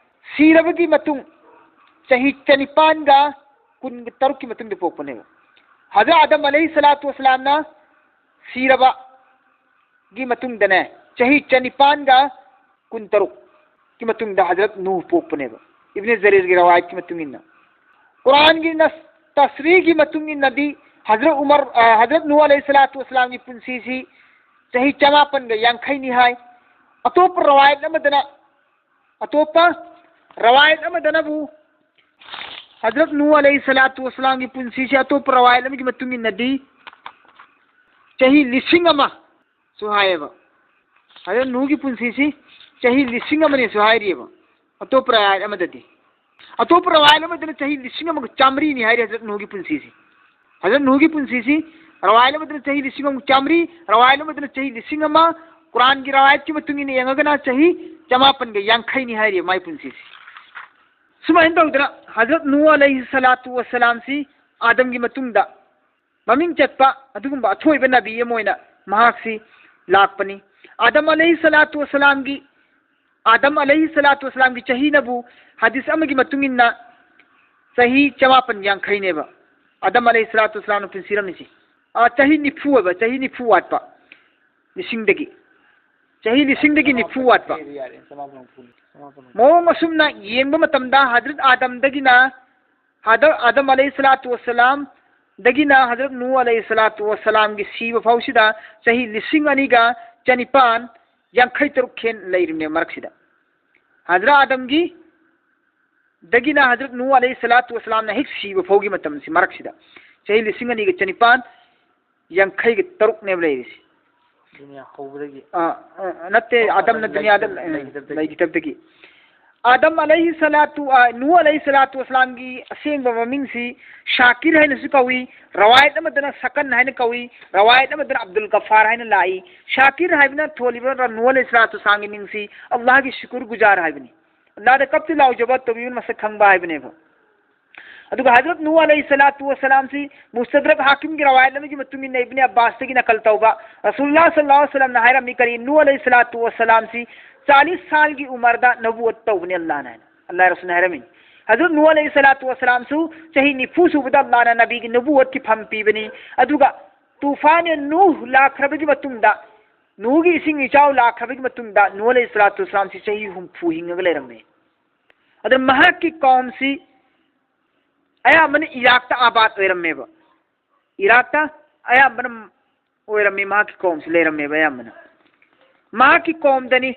ꯁꯤꯔꯕꯒꯤ ꯃꯇꯨꯡ ꯆꯍꯤ ꯆꯅꯤꯄꯥꯟꯒ ꯀꯨꯟꯇꯔꯨꯛꯀꯤ ꯃꯇꯨꯡꯗ ꯄꯣꯛꯄꯅꯦꯕ꯫ ꯍꯖꯔꯠ ꯑꯥꯗꯝ ꯑꯂꯩꯍꯤ ꯁꯂꯥꯇꯨ ꯋꯁꯁꯂꯥꯝꯅ ꯁꯤꯔꯕꯒꯤ ꯃꯇꯨꯡꯗꯅꯦ, ꯆꯍꯤ ꯆꯅꯤꯄꯥꯟꯒ ꯀꯨꯟꯇꯔꯨꯛꯀꯤ ꯃꯇꯨꯡꯗ ꯍꯖꯔꯠ ꯅꯨꯍ ꯄꯣꯛꯄꯅꯦꯕ, ꯏꯕꯅꯤ ꯖꯔꯤꯔꯒꯤ ꯔꯋꯥꯌꯠꯀꯤ ꯃꯇꯨꯡ ꯏꯟꯅ꯫ ꯀꯨꯔꯥꯟꯒꯤ ꯅꯁ ꯇꯁꯔꯤꯒꯤ ꯃꯇꯨꯡ ꯏꯟꯅꯗꯤ ꯍꯖꯔꯠ ꯎꯃꯔ, ꯑ, ꯍꯖꯔꯠ ꯅꯨꯍ ꯑꯂꯩꯍꯤ ꯁꯂꯥꯇꯨ ꯋꯁꯁꯂꯥꯝꯒꯤ ꯄꯨꯟꯁꯤꯁꯤ ꯆꯍꯤ ꯆꯃꯥꯄꯟꯒ ꯌꯥꯡꯈꯩꯅꯤ ꯍꯥꯏ꯫ ꯑꯇꯣꯞꯄ ꯔꯋꯥꯌꯠ ꯑꯃꯗꯅ, ꯑꯇꯣꯞꯄ ꯔꯋꯥꯌꯠ ꯑꯃꯗꯅꯕꯨ ꯍꯖꯔꯠ ꯅꯨꯍ ꯑꯂꯩꯍꯤ ꯁꯂꯥꯇꯨ ꯋꯁꯁꯂꯥꯝꯒꯤ ꯄꯨꯟꯁꯤꯁꯤ ꯑꯇꯣꯞꯄ ꯔꯋꯥꯌꯠ ꯑꯃꯒꯤ ꯃꯇꯨꯡ ꯏꯟꯅꯗꯤ ꯆꯍꯤ ꯂꯤꯁꯤꯡ ꯑꯃꯁꯨ ꯍꯥꯏꯌꯦꯕ꯫ ꯍꯖꯔꯠ ꯅꯨꯍꯒꯤ ꯄꯨꯟꯁꯤꯁꯤ ꯆꯍꯤ ꯂꯤꯁꯤꯡ ꯑꯃꯅꯦꯁꯨ ꯍꯥꯏꯔꯤꯑꯕ꯫ ꯑꯇꯣꯞꯄ ꯔꯋꯥꯌꯠ ꯑꯃꯗꯗꯤ, ꯑꯇꯣꯞꯄ ꯔꯋꯥꯌꯠ ꯑꯃꯗꯅ ꯆꯍꯤ ꯂꯤꯁꯤꯡ ꯑꯃꯒ ꯆꯥꯃꯔꯤꯅꯤ ꯍꯥꯏꯔꯤ ꯍꯖꯔꯠ ꯅꯨꯍꯒꯤ ꯄꯨꯟꯁꯤꯁꯤ꯫ ꯍꯖꯔꯠ ꯅꯨꯍꯒꯤ ꯄꯨꯟꯁꯤꯁꯤ ꯔꯋꯥꯌꯠ ꯑꯃꯗꯅ ꯆꯍꯤ ꯂꯤꯁꯤꯡ ꯑꯃꯒ ꯆꯥꯃꯔꯤ, ꯔꯋꯥꯌꯠ ꯑꯃꯗꯅ ꯆꯍꯤ ꯂꯤꯁꯤꯡ ꯑꯃ, ꯀꯨꯔꯥꯟꯒꯤ ꯔꯋꯥꯌꯠꯀꯤ ꯃꯇꯨꯡ ꯏꯟꯅ ꯌꯦꯡꯉꯒꯅ ꯆꯍꯤ ꯆꯃꯥꯄꯟꯒ ꯌꯥꯡꯈꯩꯅꯤ ꯍꯥꯏꯔꯤ ꯃꯥꯏ ꯄꯨꯟꯁꯤꯁꯤ꯫ ꯁꯨꯃꯥꯏꯅ ꯇꯧꯗꯅ ꯍꯖꯔꯠ ꯅꯨꯍ ꯑꯂꯩꯍꯤ ꯁꯂꯥꯇꯨ ꯋꯁꯁꯂꯥꯝꯁꯤ ꯑꯥꯗꯝꯒꯤ ꯃꯇꯨꯡꯗ ꯃꯃꯤꯡ ꯆꯠꯄ ꯑꯗꯨꯒꯨꯝꯕ ꯑꯊꯣꯏꯕ ꯅꯕꯤ ꯑꯃ ꯑꯣꯏꯅ ꯃꯍꯥꯛꯁꯤ ꯂꯥꯛꯄꯅꯤ꯫ ꯑꯥꯗꯝ ꯑꯂꯩꯍꯤ ꯁꯂꯥꯇꯨ ꯋꯁꯁꯂꯥꯝꯒꯤ, ꯑꯥꯗꯝ ꯑꯂꯩꯍꯤ ꯁꯂꯥꯇꯨ ꯋꯁꯁꯂꯥꯝꯒꯤ ꯆꯍꯤꯅꯕꯨ ꯍꯗꯤꯁ ꯑꯃꯒꯤ ꯃꯇꯨꯡ ꯏꯟꯅ ꯆꯍꯤ ꯆꯃꯥꯄꯟ ꯌꯥꯡꯈꯩꯅꯦꯕ ꯑꯥꯗꯝ ꯑꯂꯩꯍꯤ ꯁꯂꯥꯇꯨ ꯋꯁꯁꯂꯥꯝꯅ ꯄꯨꯟꯁꯤꯔꯝꯃꯤꯁꯤ꯫ ꯑꯥ, ꯆꯍꯤ ꯅꯤꯐꯨ ꯑꯣꯏꯕ, ꯆꯍꯤ ꯅꯤꯐꯨ ꯋꯥꯠꯄ, ꯂꯤꯁꯤꯡꯗꯒꯤ, ꯆꯍꯤ ꯂꯤꯁꯤꯡꯗꯒꯤ ꯅꯤꯐꯨ ꯋꯥꯠꯄ꯫ ꯃꯑꯣꯡ ꯑꯁꯨꯝꯅ ꯌꯦꯡꯕ ꯃꯇꯝꯗ ꯍꯖꯔꯠ ꯑꯥꯗꯝꯗꯒꯤꯅ, ꯍꯖꯔꯠ ꯑꯥꯗꯝ ꯑꯂꯩꯍꯤ ꯁꯂꯥꯇꯨ ꯋꯁꯁꯂꯥꯝꯗꯒꯤꯅ ꯍꯖꯔꯠ ꯅꯨꯍ ꯑꯂꯩꯍꯤ ꯁꯂꯥꯇꯨ ꯋꯁꯁꯂꯥꯝꯒꯤ ꯁꯤꯕ ꯐꯥꯎꯁꯤꯗ ꯆꯍꯤ ꯂꯤꯁꯤꯡ ꯑꯅꯤꯒ ꯆꯅꯤꯄꯥꯟ ꯌꯥꯡꯈꯩ ꯇꯔꯨꯛ ꯈꯦꯟ ꯂꯩꯔꯤꯕꯅꯦ ꯃꯔꯛꯁꯤꯗ꯫ ꯍꯖꯔꯠ ꯑꯥꯗꯝꯒꯤ ꯗꯒꯤꯅ ꯍꯖꯔꯠ ꯅꯨꯍ ꯑꯂꯩꯍꯤ ꯁꯂꯥꯇꯨ ꯋꯁꯁꯂꯥꯝꯅ ꯍꯦꯛ ꯁꯤꯕ ꯐꯥꯎꯒꯤ ꯃꯇꯝꯁꯤ ꯃꯔꯛꯁꯤꯗ ꯆꯍꯤ ꯂꯤꯁꯤꯡ ꯑꯅꯤꯒ ꯆꯅꯤꯄꯥꯟ ꯌꯥꯡꯈꯩꯒ ꯇꯔꯨꯛꯅꯦꯕ ꯂꯩꯔꯤꯁꯤ꯫ ꯗꯨꯅꯤꯌꯥ ꯍꯧꯕꯗꯒꯤ꯫ ꯑꯥ, ꯑꯥ, ꯅꯠꯇꯦ, ꯑꯣ, ꯑꯥꯗꯝꯅ ꯑꯥꯗꯝ ꯗꯨꯅꯤꯌꯥꯗ ꯂꯩꯈꯤꯗꯕꯗꯒꯤ꯫ ꯂꯩꯈꯤꯗꯕꯗꯒꯤ꯫ ꯑꯥꯗꯝ ꯑꯂꯩꯍꯤ ꯁꯂꯥꯇꯨ, ꯑꯥ, ꯅꯨꯍ ꯑꯂꯩꯍꯤ ꯁꯂꯥꯇꯨ ꯋꯁꯁꯂꯥꯝꯒꯤ ꯑꯁꯦꯡꯕ ꯃꯃꯤꯡꯁꯤ ꯁꯥꯀꯤꯔ ꯍꯥꯏꯅꯁꯨ ꯀꯧꯏ, ꯔꯋꯥꯌꯠ ꯑꯃꯗꯅ ꯁꯀꯟ ꯍꯥꯏꯅ ꯀꯧꯏ, ꯔꯋꯥꯌꯠ ꯑꯃꯗꯅ ꯑꯕꯗꯨꯜ ꯒꯐꯥꯔ ꯍꯥꯏꯅ ꯂꯥꯛꯏ꯫ ꯁꯥꯀꯤꯔ ꯍꯥꯏꯕꯅ ꯊꯣꯜꯂꯤꯕ ꯅꯨꯍ ꯑꯂꯩꯍꯤ ꯁꯂꯥꯇꯨ ꯋꯁꯁꯂꯥꯝꯒꯤ ꯃꯤꯡꯁꯤ ꯑꯜꯂꯥꯍꯒꯤ ꯁꯨꯀꯨꯔ ꯒꯨꯖꯥꯔ ꯍꯥꯏꯕꯅꯤ꯫ ꯑꯜꯂꯥꯍꯗ ꯀꯞꯇꯨ ꯂꯥꯎꯖꯕ ꯇꯧꯕꯤꯕ ꯃꯁꯛ ꯈꯪꯕ ꯍꯥꯏꯕꯅꯦꯕ꯫ ꯑꯗꯨꯒ ꯍꯖꯔꯠ ꯅꯨꯍ ꯑꯂꯩꯍꯤ ꯁꯂꯥꯇꯨ ꯋꯁꯁꯂꯥꯝꯁꯤ ꯃꯨꯁꯇꯗ꯭ꯔꯛ ꯍꯥꯀꯤꯝꯒꯤ ꯔꯋꯥꯌꯠ ꯑꯃꯒꯤ ꯃꯇꯨꯡ ꯏꯟꯅ ꯏꯕꯅꯤ ꯑꯕꯕꯥꯁꯇꯒꯤ ꯅꯀꯜ ꯇꯧꯕ, ꯔꯁꯨꯜꯂꯥꯍ ꯁꯜꯂꯜꯂꯥꯍꯨ ꯑꯂꯩꯍꯤ ꯋꯁꯜꯂꯝꯅ ꯍꯥꯏꯔꯝꯃꯤ ꯀꯔꯤ, ꯅꯨꯍ ꯑꯂꯩꯍꯤ ꯁꯂꯥꯇꯨ ꯋꯁꯁꯂꯥꯝꯁꯤ ꯆꯥꯂꯤꯁ ꯁꯥꯜꯒꯤ ꯎꯃꯔꯗ ꯅꯕꯨꯋꯠ ꯇꯧꯕꯅꯤ ꯑꯜꯂꯥꯍꯅ ꯍꯥꯏꯅ, ꯑꯜꯂꯥꯍ ꯔꯁꯨꯜꯅ ꯍꯥꯏꯔꯝꯃꯤ꯫ ꯍꯖꯔꯠ ꯅꯨꯍ ꯑꯂꯩꯍꯤ ꯁꯂꯥꯇꯨ ꯋꯁꯁꯂꯥꯝꯁꯨ ꯆꯍꯤ ꯅꯤꯐꯨ ꯁꯨꯕꯗ ꯑꯜꯂꯥꯍꯅ ꯅꯕꯤꯒꯤ ꯅꯕꯨꯋꯠꯀꯤ ꯐꯝ ꯄꯤꯕꯅꯤ꯫ ꯑꯗꯨꯒ ꯇꯨꯐꯥꯟ ꯅꯨꯍ ꯂꯥꯛꯈ꯭ꯔꯕꯒꯤ ꯃꯇꯨꯡꯗ, ꯅꯨꯍꯒꯤ ꯏꯁꯤꯡ ꯏꯆꯥꯎ ꯂꯥꯛꯈ꯭ꯔꯕꯒꯤ ꯃꯇꯨꯡꯗ ꯅꯨꯍ ꯑꯂꯩꯍꯤ ꯁꯂꯥꯇꯨ ꯋꯁꯁꯂꯥꯝꯁꯤ ꯆꯍꯤ ꯍꯨꯝꯐꯨ ꯍꯤꯡꯉꯒ ꯂꯩꯔꯝꯃꯤ꯫ ꯑꯗꯨꯅ ꯃꯍꯥꯛꯀꯤ ꯀꯧꯝꯁꯤ ꯑꯌꯥꯝꯕꯅ ꯏꯔꯥꯛꯇ ꯑꯥꯕꯥꯗ ꯑꯣꯏꯔꯝꯃꯦꯕ꯫ ꯏꯔꯥꯛꯇ ꯑꯌꯥꯝꯕꯅ ꯑꯣꯏꯔꯝꯃꯤ, ꯃꯍꯥꯛꯀꯤ ꯀꯧꯝꯁꯤ ꯂꯩꯔꯝꯃꯦꯕ ꯑꯌꯥꯝꯕꯅ꯫ ꯃꯍꯥꯛꯀꯤ ꯀꯧꯝꯗꯅꯤ,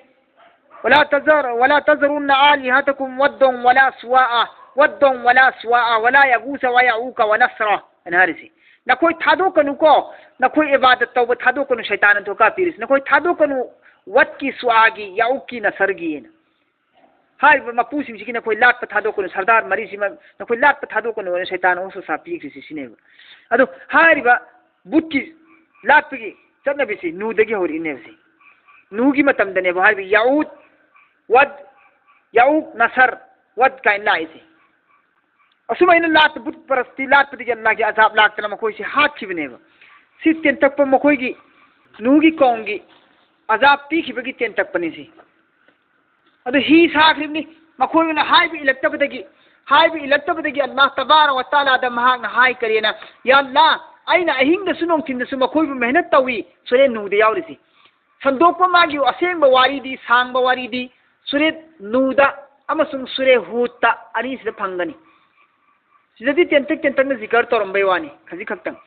"ولا تذر، ولا تذرن آلهتكم ودا ولا سواعا، ودا ولا سواعا، ولا يغوث ويعوق ونسرا" ꯍꯥꯏꯅ ꯍꯥꯏꯔꯤꯁꯤ꯫ ꯅꯈꯣꯏ ꯊꯥꯗꯣꯛꯀꯅꯨꯀꯣ, ꯅꯈꯣꯏ ꯏꯕꯥꯗꯠ ꯇꯧꯕ ꯊꯥꯗꯣꯛꯀꯅꯨ, ꯁꯩꯇꯥꯟꯅ ꯙꯣꯀꯥ ꯄꯤꯔꯤꯁꯤ꯫ ꯅꯈꯣꯏ ꯊꯥꯗꯣꯛꯀꯅꯨ, ꯋꯠꯀꯤ, ꯁꯨꯋꯥꯒꯤ, ꯌꯥꯎꯛꯀꯤ, ꯅꯁꯔꯒꯤꯅ꯫ ꯍꯥꯏꯔꯤꯕ ꯃꯄꯨꯁꯤꯡꯁꯤꯒꯤ ꯅꯈꯣꯏ ꯂꯥꯠꯄ ꯊꯥꯗꯣꯛꯀꯅꯨ, ꯁꯔꯗꯥꯔ ꯃꯔꯤꯁꯤꯃ ꯅꯈꯣꯏ ꯂꯥꯠꯄ ꯊꯥꯗꯣꯛꯀꯅꯨ ꯍꯥꯏꯅ ꯁꯩꯇꯥꯟꯅ ꯋꯥꯁꯋꯥꯁꯥ ꯄꯤꯈ꯭ꯔꯤꯁꯤ ꯁꯤꯅꯦꯕ꯫ ꯑꯗꯣ ꯍꯥꯏꯔꯤꯕ ꯕꯨꯠꯀꯤ ꯂꯥꯠꯄꯒꯤ ꯆꯠꯅꯕꯤꯁꯤ ꯅꯨꯗꯒꯤ ꯍꯧꯔꯛꯏꯅꯦꯕ ꯁꯤ꯫ ꯅꯨꯒꯤ ꯃꯇꯝꯗꯅꯦꯕ ꯍꯥꯏꯔꯤꯕ ꯌꯥꯎꯠ, ꯋꯠ, ꯌꯥꯎꯛ, ꯅꯁꯔ, ꯋꯠ ꯀꯥꯏꯅ ꯂꯥꯛꯏꯁꯦ꯫ ꯑꯁꯨꯃꯥꯏꯅ ꯂꯥꯠꯄ, ꯕꯨꯠ ꯄꯔꯁꯇꯤ ꯂꯥꯠꯄꯗꯒꯤ ꯑꯜꯂꯥꯍꯒꯤ ꯑꯖꯥꯕ ꯂꯥꯛꯇꯅ ꯃꯈꯣꯏꯁꯤ ꯍꯥꯠꯈꯤꯕꯅꯦꯕ꯫ ꯁꯤ ꯇꯦꯟꯇꯛꯄ ꯃꯈꯣꯏꯒꯤ ꯅꯨꯒꯤ ꯀꯧꯝꯒꯤ ꯑꯖꯥꯕ ꯄꯤꯈꯤꯕꯒꯤ ꯇꯦꯟꯇꯛꯄꯅꯤ ꯁꯤ꯫ ꯑꯗꯨ ꯍꯤ ꯁꯥꯈ꯭ꯔꯤꯕꯅꯤ꯫ ꯃꯈꯣꯏꯅ ꯍꯥꯏꯕ ꯏꯜꯂꯛꯇꯕꯗꯒꯤ, ꯍꯥꯏꯕ ꯏꯜꯂꯛꯇꯕꯗꯒꯤ ꯑꯜꯂꯥꯍ ꯇꯕꯥꯔꯛ ꯋ ꯇꯥꯂꯥꯗ ꯃꯍꯥꯛꯅ ꯍꯥꯏ ꯀꯔꯤꯅ, "ꯌꯥ ꯑꯜꯂꯥꯍ, ꯑꯩꯅ ꯑꯍꯤꯡꯗꯁꯨ ꯅꯨꯡꯊꯤꯟꯗꯁꯨ ꯃꯈꯣꯏꯕꯨ ꯃꯦꯍꯅꯠ ꯇꯧꯏ", ꯁꯨꯔꯦ ꯅꯨꯗ ꯌꯥꯎꯔꯤꯁꯤ꯫ ꯁꯟꯗꯣꯛꯄ ꯃꯥꯒꯤ ꯑꯁꯦꯡꯕ ꯋꯥꯔꯤꯗꯤ, ꯁꯥꯡꯕ ꯋꯥꯔꯤꯗꯤ ꯁꯨꯔꯦ ꯅꯨꯗ ꯑꯃꯁꯨꯡ ꯁꯨꯔꯦ ꯍꯨꯗꯇ ꯑꯅꯤꯁꯤꯗ ꯐꯪꯒꯅꯤ꯫ ꯁꯤꯗꯗꯤ ꯇꯦꯟꯇꯛ ꯇꯦꯟꯇꯛꯅ ꯖꯤꯀꯔ ꯇꯧꯔꯝꯕꯩ ꯋꯥꯅꯤ, ꯈꯖꯤꯛ ꯈꯛꯇꯪ꯫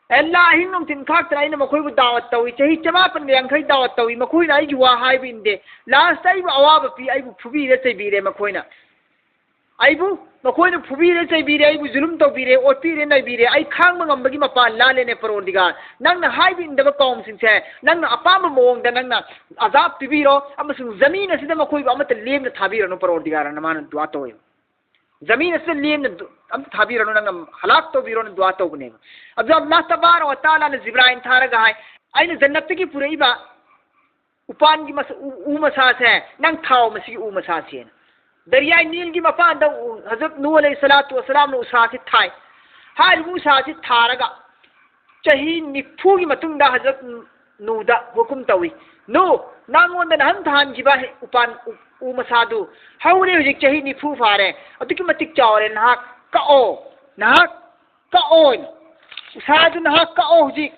ꯑꯦ, ꯑꯜꯂꯥꯍ ꯑꯍꯤꯡ ꯅꯨꯡꯊꯤꯟ ꯈꯥꯛꯇꯅ ꯑꯩꯅ ꯃꯈꯣꯏꯕꯨ ꯗꯥꯋꯠ ꯇꯧꯏ, ꯆꯍꯤ ꯆꯃꯥꯄꯟꯒ ꯌꯥꯡꯈꯩ ꯗꯥꯋꯠ ꯇꯧꯏ, ꯃꯈꯣꯏꯅ ꯑꯩꯒꯤ ꯋꯥ ꯍꯥꯏꯕ ꯏꯟꯗꯦ, ꯂꯥꯁꯇ ꯑꯩꯕꯨ ꯑꯋꯥꯕ ꯄꯤ, ꯑꯩꯕꯨ ꯐꯨꯕꯤꯔꯦ ꯆꯩꯕꯤꯔꯦ ꯃꯈꯣꯏꯅ꯫ ꯑꯩꯕꯨ ꯃꯈꯣꯏꯅ ꯐꯨꯕꯤꯔꯦ ꯆꯩꯕꯤꯔꯦ, ꯑꯩꯕꯨ ꯖꯨꯂꯨꯝ ꯇꯧꯕꯤꯔꯦ, ꯑꯣꯠꯄꯤꯔꯦ ꯅꯩꯕꯤꯔꯦ, ꯑꯩ ꯈꯥꯡꯕ ꯉꯝꯕꯒꯤ ꯃꯄꯥꯟ ꯂꯥꯜꯂꯦꯅꯦ ꯄꯔꯣꯔꯗꯤꯒꯥꯔ꯫ ꯅꯪꯅ ꯍꯥꯏꯕ ꯏꯟꯗꯕ ꯀꯧꯝꯁꯤꯡꯁꯦ ꯅꯪꯅ ꯑꯄꯥꯝꯕ ꯃꯑꯣꯡꯗ ꯅꯪꯅ ꯑꯖꯥꯕ ꯄꯤꯕꯤꯔꯣ, ꯑꯃꯁꯨꯡ ꯖꯃꯤꯟ ꯑꯁꯤꯗ ꯃꯈꯣꯏꯕꯨ ꯑꯃꯠꯇ ꯂꯦꯝꯅ ꯊꯥꯕꯤꯔꯅꯨ, ꯄꯔꯣꯔꯗꯤꯒꯥꯔꯅ ꯃꯥꯅ ꯗꯨꯋꯥ ꯇꯧꯋꯦꯕ꯫ ꯖꯃꯤꯟ ꯑꯁꯤꯗ ꯂꯦꯝꯅ ꯗꯨ-, ꯑꯝꯇ ꯊꯥꯕꯤꯔꯅꯨ, ꯅꯪꯅ ꯍꯂꯥꯛ ꯇꯧꯕꯤꯔꯣꯅ ꯗꯨꯋꯥ ꯇꯧꯕꯅꯦꯕ꯫ ꯑꯗꯨ ꯑꯜꯂꯥꯍ ꯇꯕꯥꯔꯛ ꯋ ꯇꯥꯂꯥꯅ ꯖꯤꯕ꯭ꯔꯥꯏꯜ ꯊꯥꯔꯒ ꯍꯥꯏ, "ꯑꯩꯅ ꯖꯟꯅꯠꯇꯒꯤ ꯄꯨꯔꯛꯏꯕ ꯎꯄꯥꯟꯒꯤ ꯃꯁ-, ꯎ, ꯎ ꯃꯁꯥꯁꯦ ꯅꯪ ꯊꯥꯎ, ꯃꯁꯤꯒꯤ ꯎ ꯃꯁꯥꯁꯦꯅ"꯫ ꯗꯔꯤꯌꯥꯏ ꯅꯤꯜꯒꯤ ꯃꯄꯥꯟꯗ ꯎ-, ꯍꯖꯔꯠ ꯅꯨꯍ ꯑꯂꯩꯍꯤ ꯁꯂꯥꯇꯨ ꯋꯁꯁꯂꯥꯝꯅ ꯎꯁꯥꯁꯤ ꯊꯥꯏ꯫ ꯍꯥꯏꯔꯤꯕ ꯎꯁꯥꯁꯤ ꯊꯥꯔꯒ ꯆꯍꯤ ꯅꯤꯐꯨꯒꯤ ꯃꯇꯨꯡꯗ ꯍꯖꯔꯠ ꯅꯨꯗ ꯍꯨꯀꯨꯝ ꯇꯧꯏ, "ꯅꯨ, ꯅꯉꯣꯟꯗ ꯅꯍꯟ ꯊꯥꯍꯟꯈꯤꯕ ꯎꯄꯥꯟ ꯎ, ꯎ ꯃꯁꯥꯗꯨ ꯍꯧꯔꯦ, ꯍꯧꯖꯤꯛ ꯆꯍꯤ ꯅꯤꯐꯨ ꯐꯥꯔꯦ, ꯑꯗꯨꯛꯀꯤ ꯃꯇꯤꯛ ꯆꯥꯎꯔꯦ, ꯅꯍꯥꯛ ꯀꯛꯑꯣ, ꯅꯍꯥꯛ ꯀꯛꯑꯣ, ꯎꯁꯥꯗꯨ ꯅꯍꯥꯛ ꯀꯛꯑꯣ, ꯍꯧꯖꯤꯛ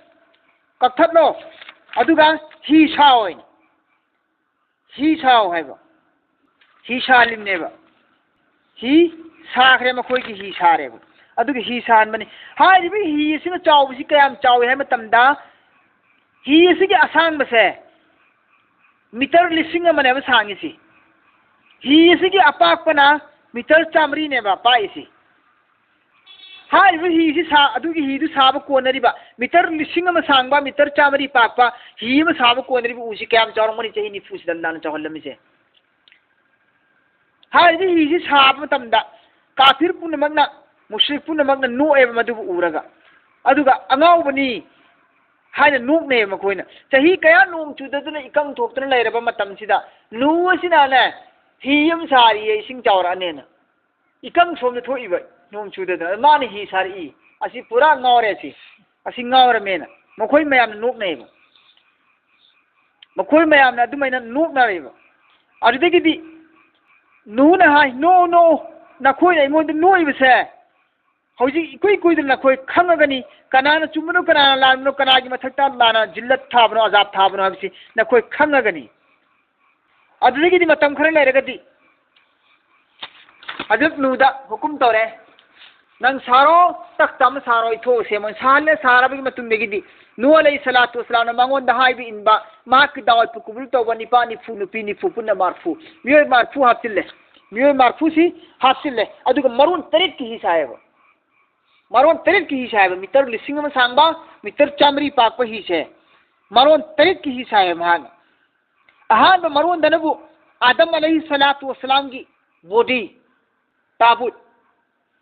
ꯀꯛꯊꯠꯂꯣ, ꯑꯗꯨꯒ ꯍꯤ ꯁꯥꯎ" ꯍꯥꯏꯅ꯫ ꯍꯤ ꯁꯥꯎ ꯍꯥꯏꯕ꯫ ꯍꯤ ꯁꯥꯍꯜꯂꯤꯕꯅꯦꯕ꯫ ꯍꯤ ꯁꯥꯈ꯭ꯔꯦ, ꯃꯈꯣꯏꯒꯤ ꯍꯤ ꯁꯥꯔꯦꯕ꯫ ꯑꯗꯨꯒ ꯍꯤ ꯁꯥꯍꯟꯕꯅꯤ꯫ ꯍꯥꯏꯔꯤꯕ ꯍꯤ ꯑꯁꯤꯅ ꯆꯥꯎꯕꯁꯤ ꯀꯌꯥꯝ ꯆꯥꯎꯏ ꯍꯥꯏꯕ ꯃꯇꯝꯗ, ꯍꯤ ꯑꯁꯤꯒꯤ ꯑꯁꯥꯡꯕꯁꯦ ꯃꯤꯇꯔ ꯂꯤꯁꯤꯡ ꯑꯃꯅꯦꯕ ꯁꯥꯡꯉꯤꯁꯤ꯫ ꯍꯤ ꯑꯁꯤꯒꯤ ꯑꯄꯥꯛꯄꯅ ꯃꯤꯇꯔ ꯆꯥꯃꯔꯤꯅꯦꯕ ꯄꯥꯛꯏꯁꯤ꯫ ꯍꯥꯏꯔꯤꯕ ꯍꯤꯁꯤ ꯁꯥ-, ꯑꯗꯨꯒꯤ ꯍꯤꯗꯨ ꯁꯥꯕ ꯀꯣꯟꯅꯔꯤꯕ, ꯃꯤꯇꯔ ꯂꯤꯁꯤꯡ ꯑꯃ ꯁꯥꯡꯕ, ꯃꯤꯇꯔ ꯆꯥꯃꯔꯤ ꯄꯥꯛꯄ ꯍꯤ ꯑꯃ ꯁꯥꯕ ꯀꯣꯟꯅꯔꯤꯕ ꯎꯁꯤ ꯀꯌꯥꯝ ꯆꯥꯎꯔꯝꯒꯅꯤ? ꯆꯍꯤ ꯅꯤꯐꯨꯁꯤꯗ ꯅꯥꯟꯅ ꯆꯥꯎꯍꯜꯂꯝꯃꯤꯁꯦ꯫ ꯍꯥꯏꯔꯤꯕ ꯍꯤꯁꯤ ꯁꯥꯕ ꯃꯇꯝꯗ ꯀꯥꯐꯤꯔ ꯄꯨꯝꯅꯃꯛꯅ, ꯃꯨꯁ꯭ꯔꯤꯛ ꯄꯨꯝꯅꯃꯛꯅ ꯅꯣꯛꯑꯦꯕ ꯃꯗꯨꯕꯨ ꯎꯔꯒ꯫ ꯑꯗꯨꯒ ꯑꯉꯥꯎꯕꯅꯤ ꯍꯥꯏꯅ ꯅꯣꯛꯅꯩꯕ ꯃꯈꯣꯏꯅ꯫ ꯆꯍꯤ ꯀꯌꯥ ꯅꯣꯡ ꯆꯨꯗꯗꯅ ꯏꯀꯪ ꯊꯣꯛꯇꯅ ꯂꯩꯔꯕ ꯃꯇꯝꯁꯤꯗ ꯅꯨ ꯑꯁꯤꯅꯅꯦ ꯍꯤ ꯑꯃ ꯁꯥꯔꯤꯌꯦ, ꯏꯁꯤꯡ ꯆꯥꯎꯔꯛꯑꯅꯦꯅ꯫ ꯏꯀꯪ ꯁꯣꯝꯗ ꯊꯣꯛꯏꯕ, ꯅꯣꯡ ꯆꯨꯗꯗꯅ꯫ ꯃꯥꯅ ꯍꯤ ꯁꯥꯔꯛꯏ꯫ ꯑꯁꯤ ꯄꯨꯔꯥ ꯉꯥꯎꯔꯦ ꯑꯁꯤ꯫ ꯑꯁꯤ ꯉꯥꯎꯔꯝꯃꯦꯅ ꯃꯈꯣꯏ ꯃꯌꯥꯝꯅ ꯅꯣꯛꯅꯩꯕ꯫ ꯃꯈꯣꯏ ꯃꯌꯥꯝꯅ ꯑꯗꯨꯃꯥꯏꯅ ꯅꯣꯛꯅꯔꯦꯕ꯫ ꯑꯗꯨꯗꯒꯤꯗꯤ ꯅꯨꯅ ꯍꯥꯏ, "ꯅꯣꯛꯑꯣ, ꯅꯣꯛꯑꯣ, ꯅꯈꯣꯏꯅ ꯑꯩꯉꯣꯟꯗ ꯅꯣꯛꯏꯕꯁꯦ ꯍꯧꯖꯤꯛ ꯏꯀꯨꯏ ꯀꯨꯏꯗꯅ ꯅꯈꯣꯏ ꯈꯪꯉꯒꯅꯤ, ꯀꯅꯥꯅ ꯆꯨꯝꯕꯅꯣ, ꯀꯅꯥꯅ ꯂꯥꯟꯕꯅꯣ, ꯀꯅꯥꯒꯤ ꯃꯊꯛꯇ ꯂꯥꯟꯅ ꯖꯤꯜꯂꯠ ꯊꯥꯕꯅꯣ, ꯑꯖꯥꯕ ꯊꯥꯕꯅꯣ ꯍꯥꯏꯕꯁꯤ ꯅꯈꯣꯏ ꯈꯪꯉꯒꯅꯤ"꯫ ꯑꯗꯨꯗꯒꯤꯗꯤ ꯃꯇꯝ ꯈꯔ ꯂꯩꯔꯒꯗꯤ ꯍꯖꯔꯠ ꯅꯨꯗ ꯍꯨꯀꯨꯝ ꯇꯧꯔꯦ, "ꯅꯪ ꯁꯥꯔꯣ, ꯇꯈꯇ ꯑꯃ ꯁꯥꯔꯣ, ꯑꯩ ꯊꯣꯛꯑ ꯁꯦꯝꯃꯣ"꯫ ꯁꯥꯍꯜꯂꯦ꯫ ꯁꯥꯔꯕꯒꯤ ꯃꯇꯨꯡꯗꯒꯤꯗꯤ ꯅꯨ ꯑꯂꯩꯍꯤ ꯁꯂꯥꯇꯨ ꯋꯁꯁꯂꯥꯝꯅ ꯃꯉꯣꯟꯗ ꯍꯥꯏꯕ ꯏꯟꯕ, ꯃꯍꯥꯛꯀꯤ ꯗꯥꯋꯠꯄꯨ ꯀꯕꯨꯜ ꯇꯧꯕ ꯅꯤꯄꯥ, ꯅꯤꯐꯨ, ꯅꯨꯄꯤ ꯅꯤꯐꯨ, ꯄꯨꯟꯅ ꯃꯔꯐꯨ, ꯃꯤꯑꯣꯏ ꯃꯔꯐꯨ ꯍꯥꯞꯆꯤꯜꯂꯦ꯫ ꯃꯤꯑꯣꯏ ꯃꯔꯐꯨꯁꯤ ꯍꯥꯞꯆꯤꯜꯂꯦ꯫ ꯑꯗꯨꯒ ꯃꯔꯣꯟ ꯇꯔꯦꯠꯀꯤ ꯍꯤ ꯁꯥꯏꯌꯦꯕ꯫ ꯃꯔꯣꯟ ꯇꯔꯦꯠꯀꯤ ꯍꯤ ꯁꯥꯏꯕ, ꯃꯤꯇꯔ ꯂꯤꯁꯤꯡ ꯑꯃ ꯁꯥꯡꯕ, ꯃꯤꯇꯔ ꯆꯥꯃꯔꯤ ꯄꯥꯛꯄ ꯍꯤꯁꯦ ꯃꯔꯣꯟ ꯇꯔꯦꯠꯀꯤ ꯍꯤ ꯁꯥꯏꯌꯦ ꯃꯍꯥꯛꯅ꯫ ꯑꯍꯥꯟꯕ ꯃꯔꯣꯟꯗꯅꯕꯨ ꯑꯥꯗꯝ ꯑꯂꯩꯍꯤ ꯁꯂꯥꯇꯨ ꯋꯁꯁꯂꯥꯝꯒꯤ ꯕꯣꯗꯤ, ꯇꯥꯕꯨꯠ,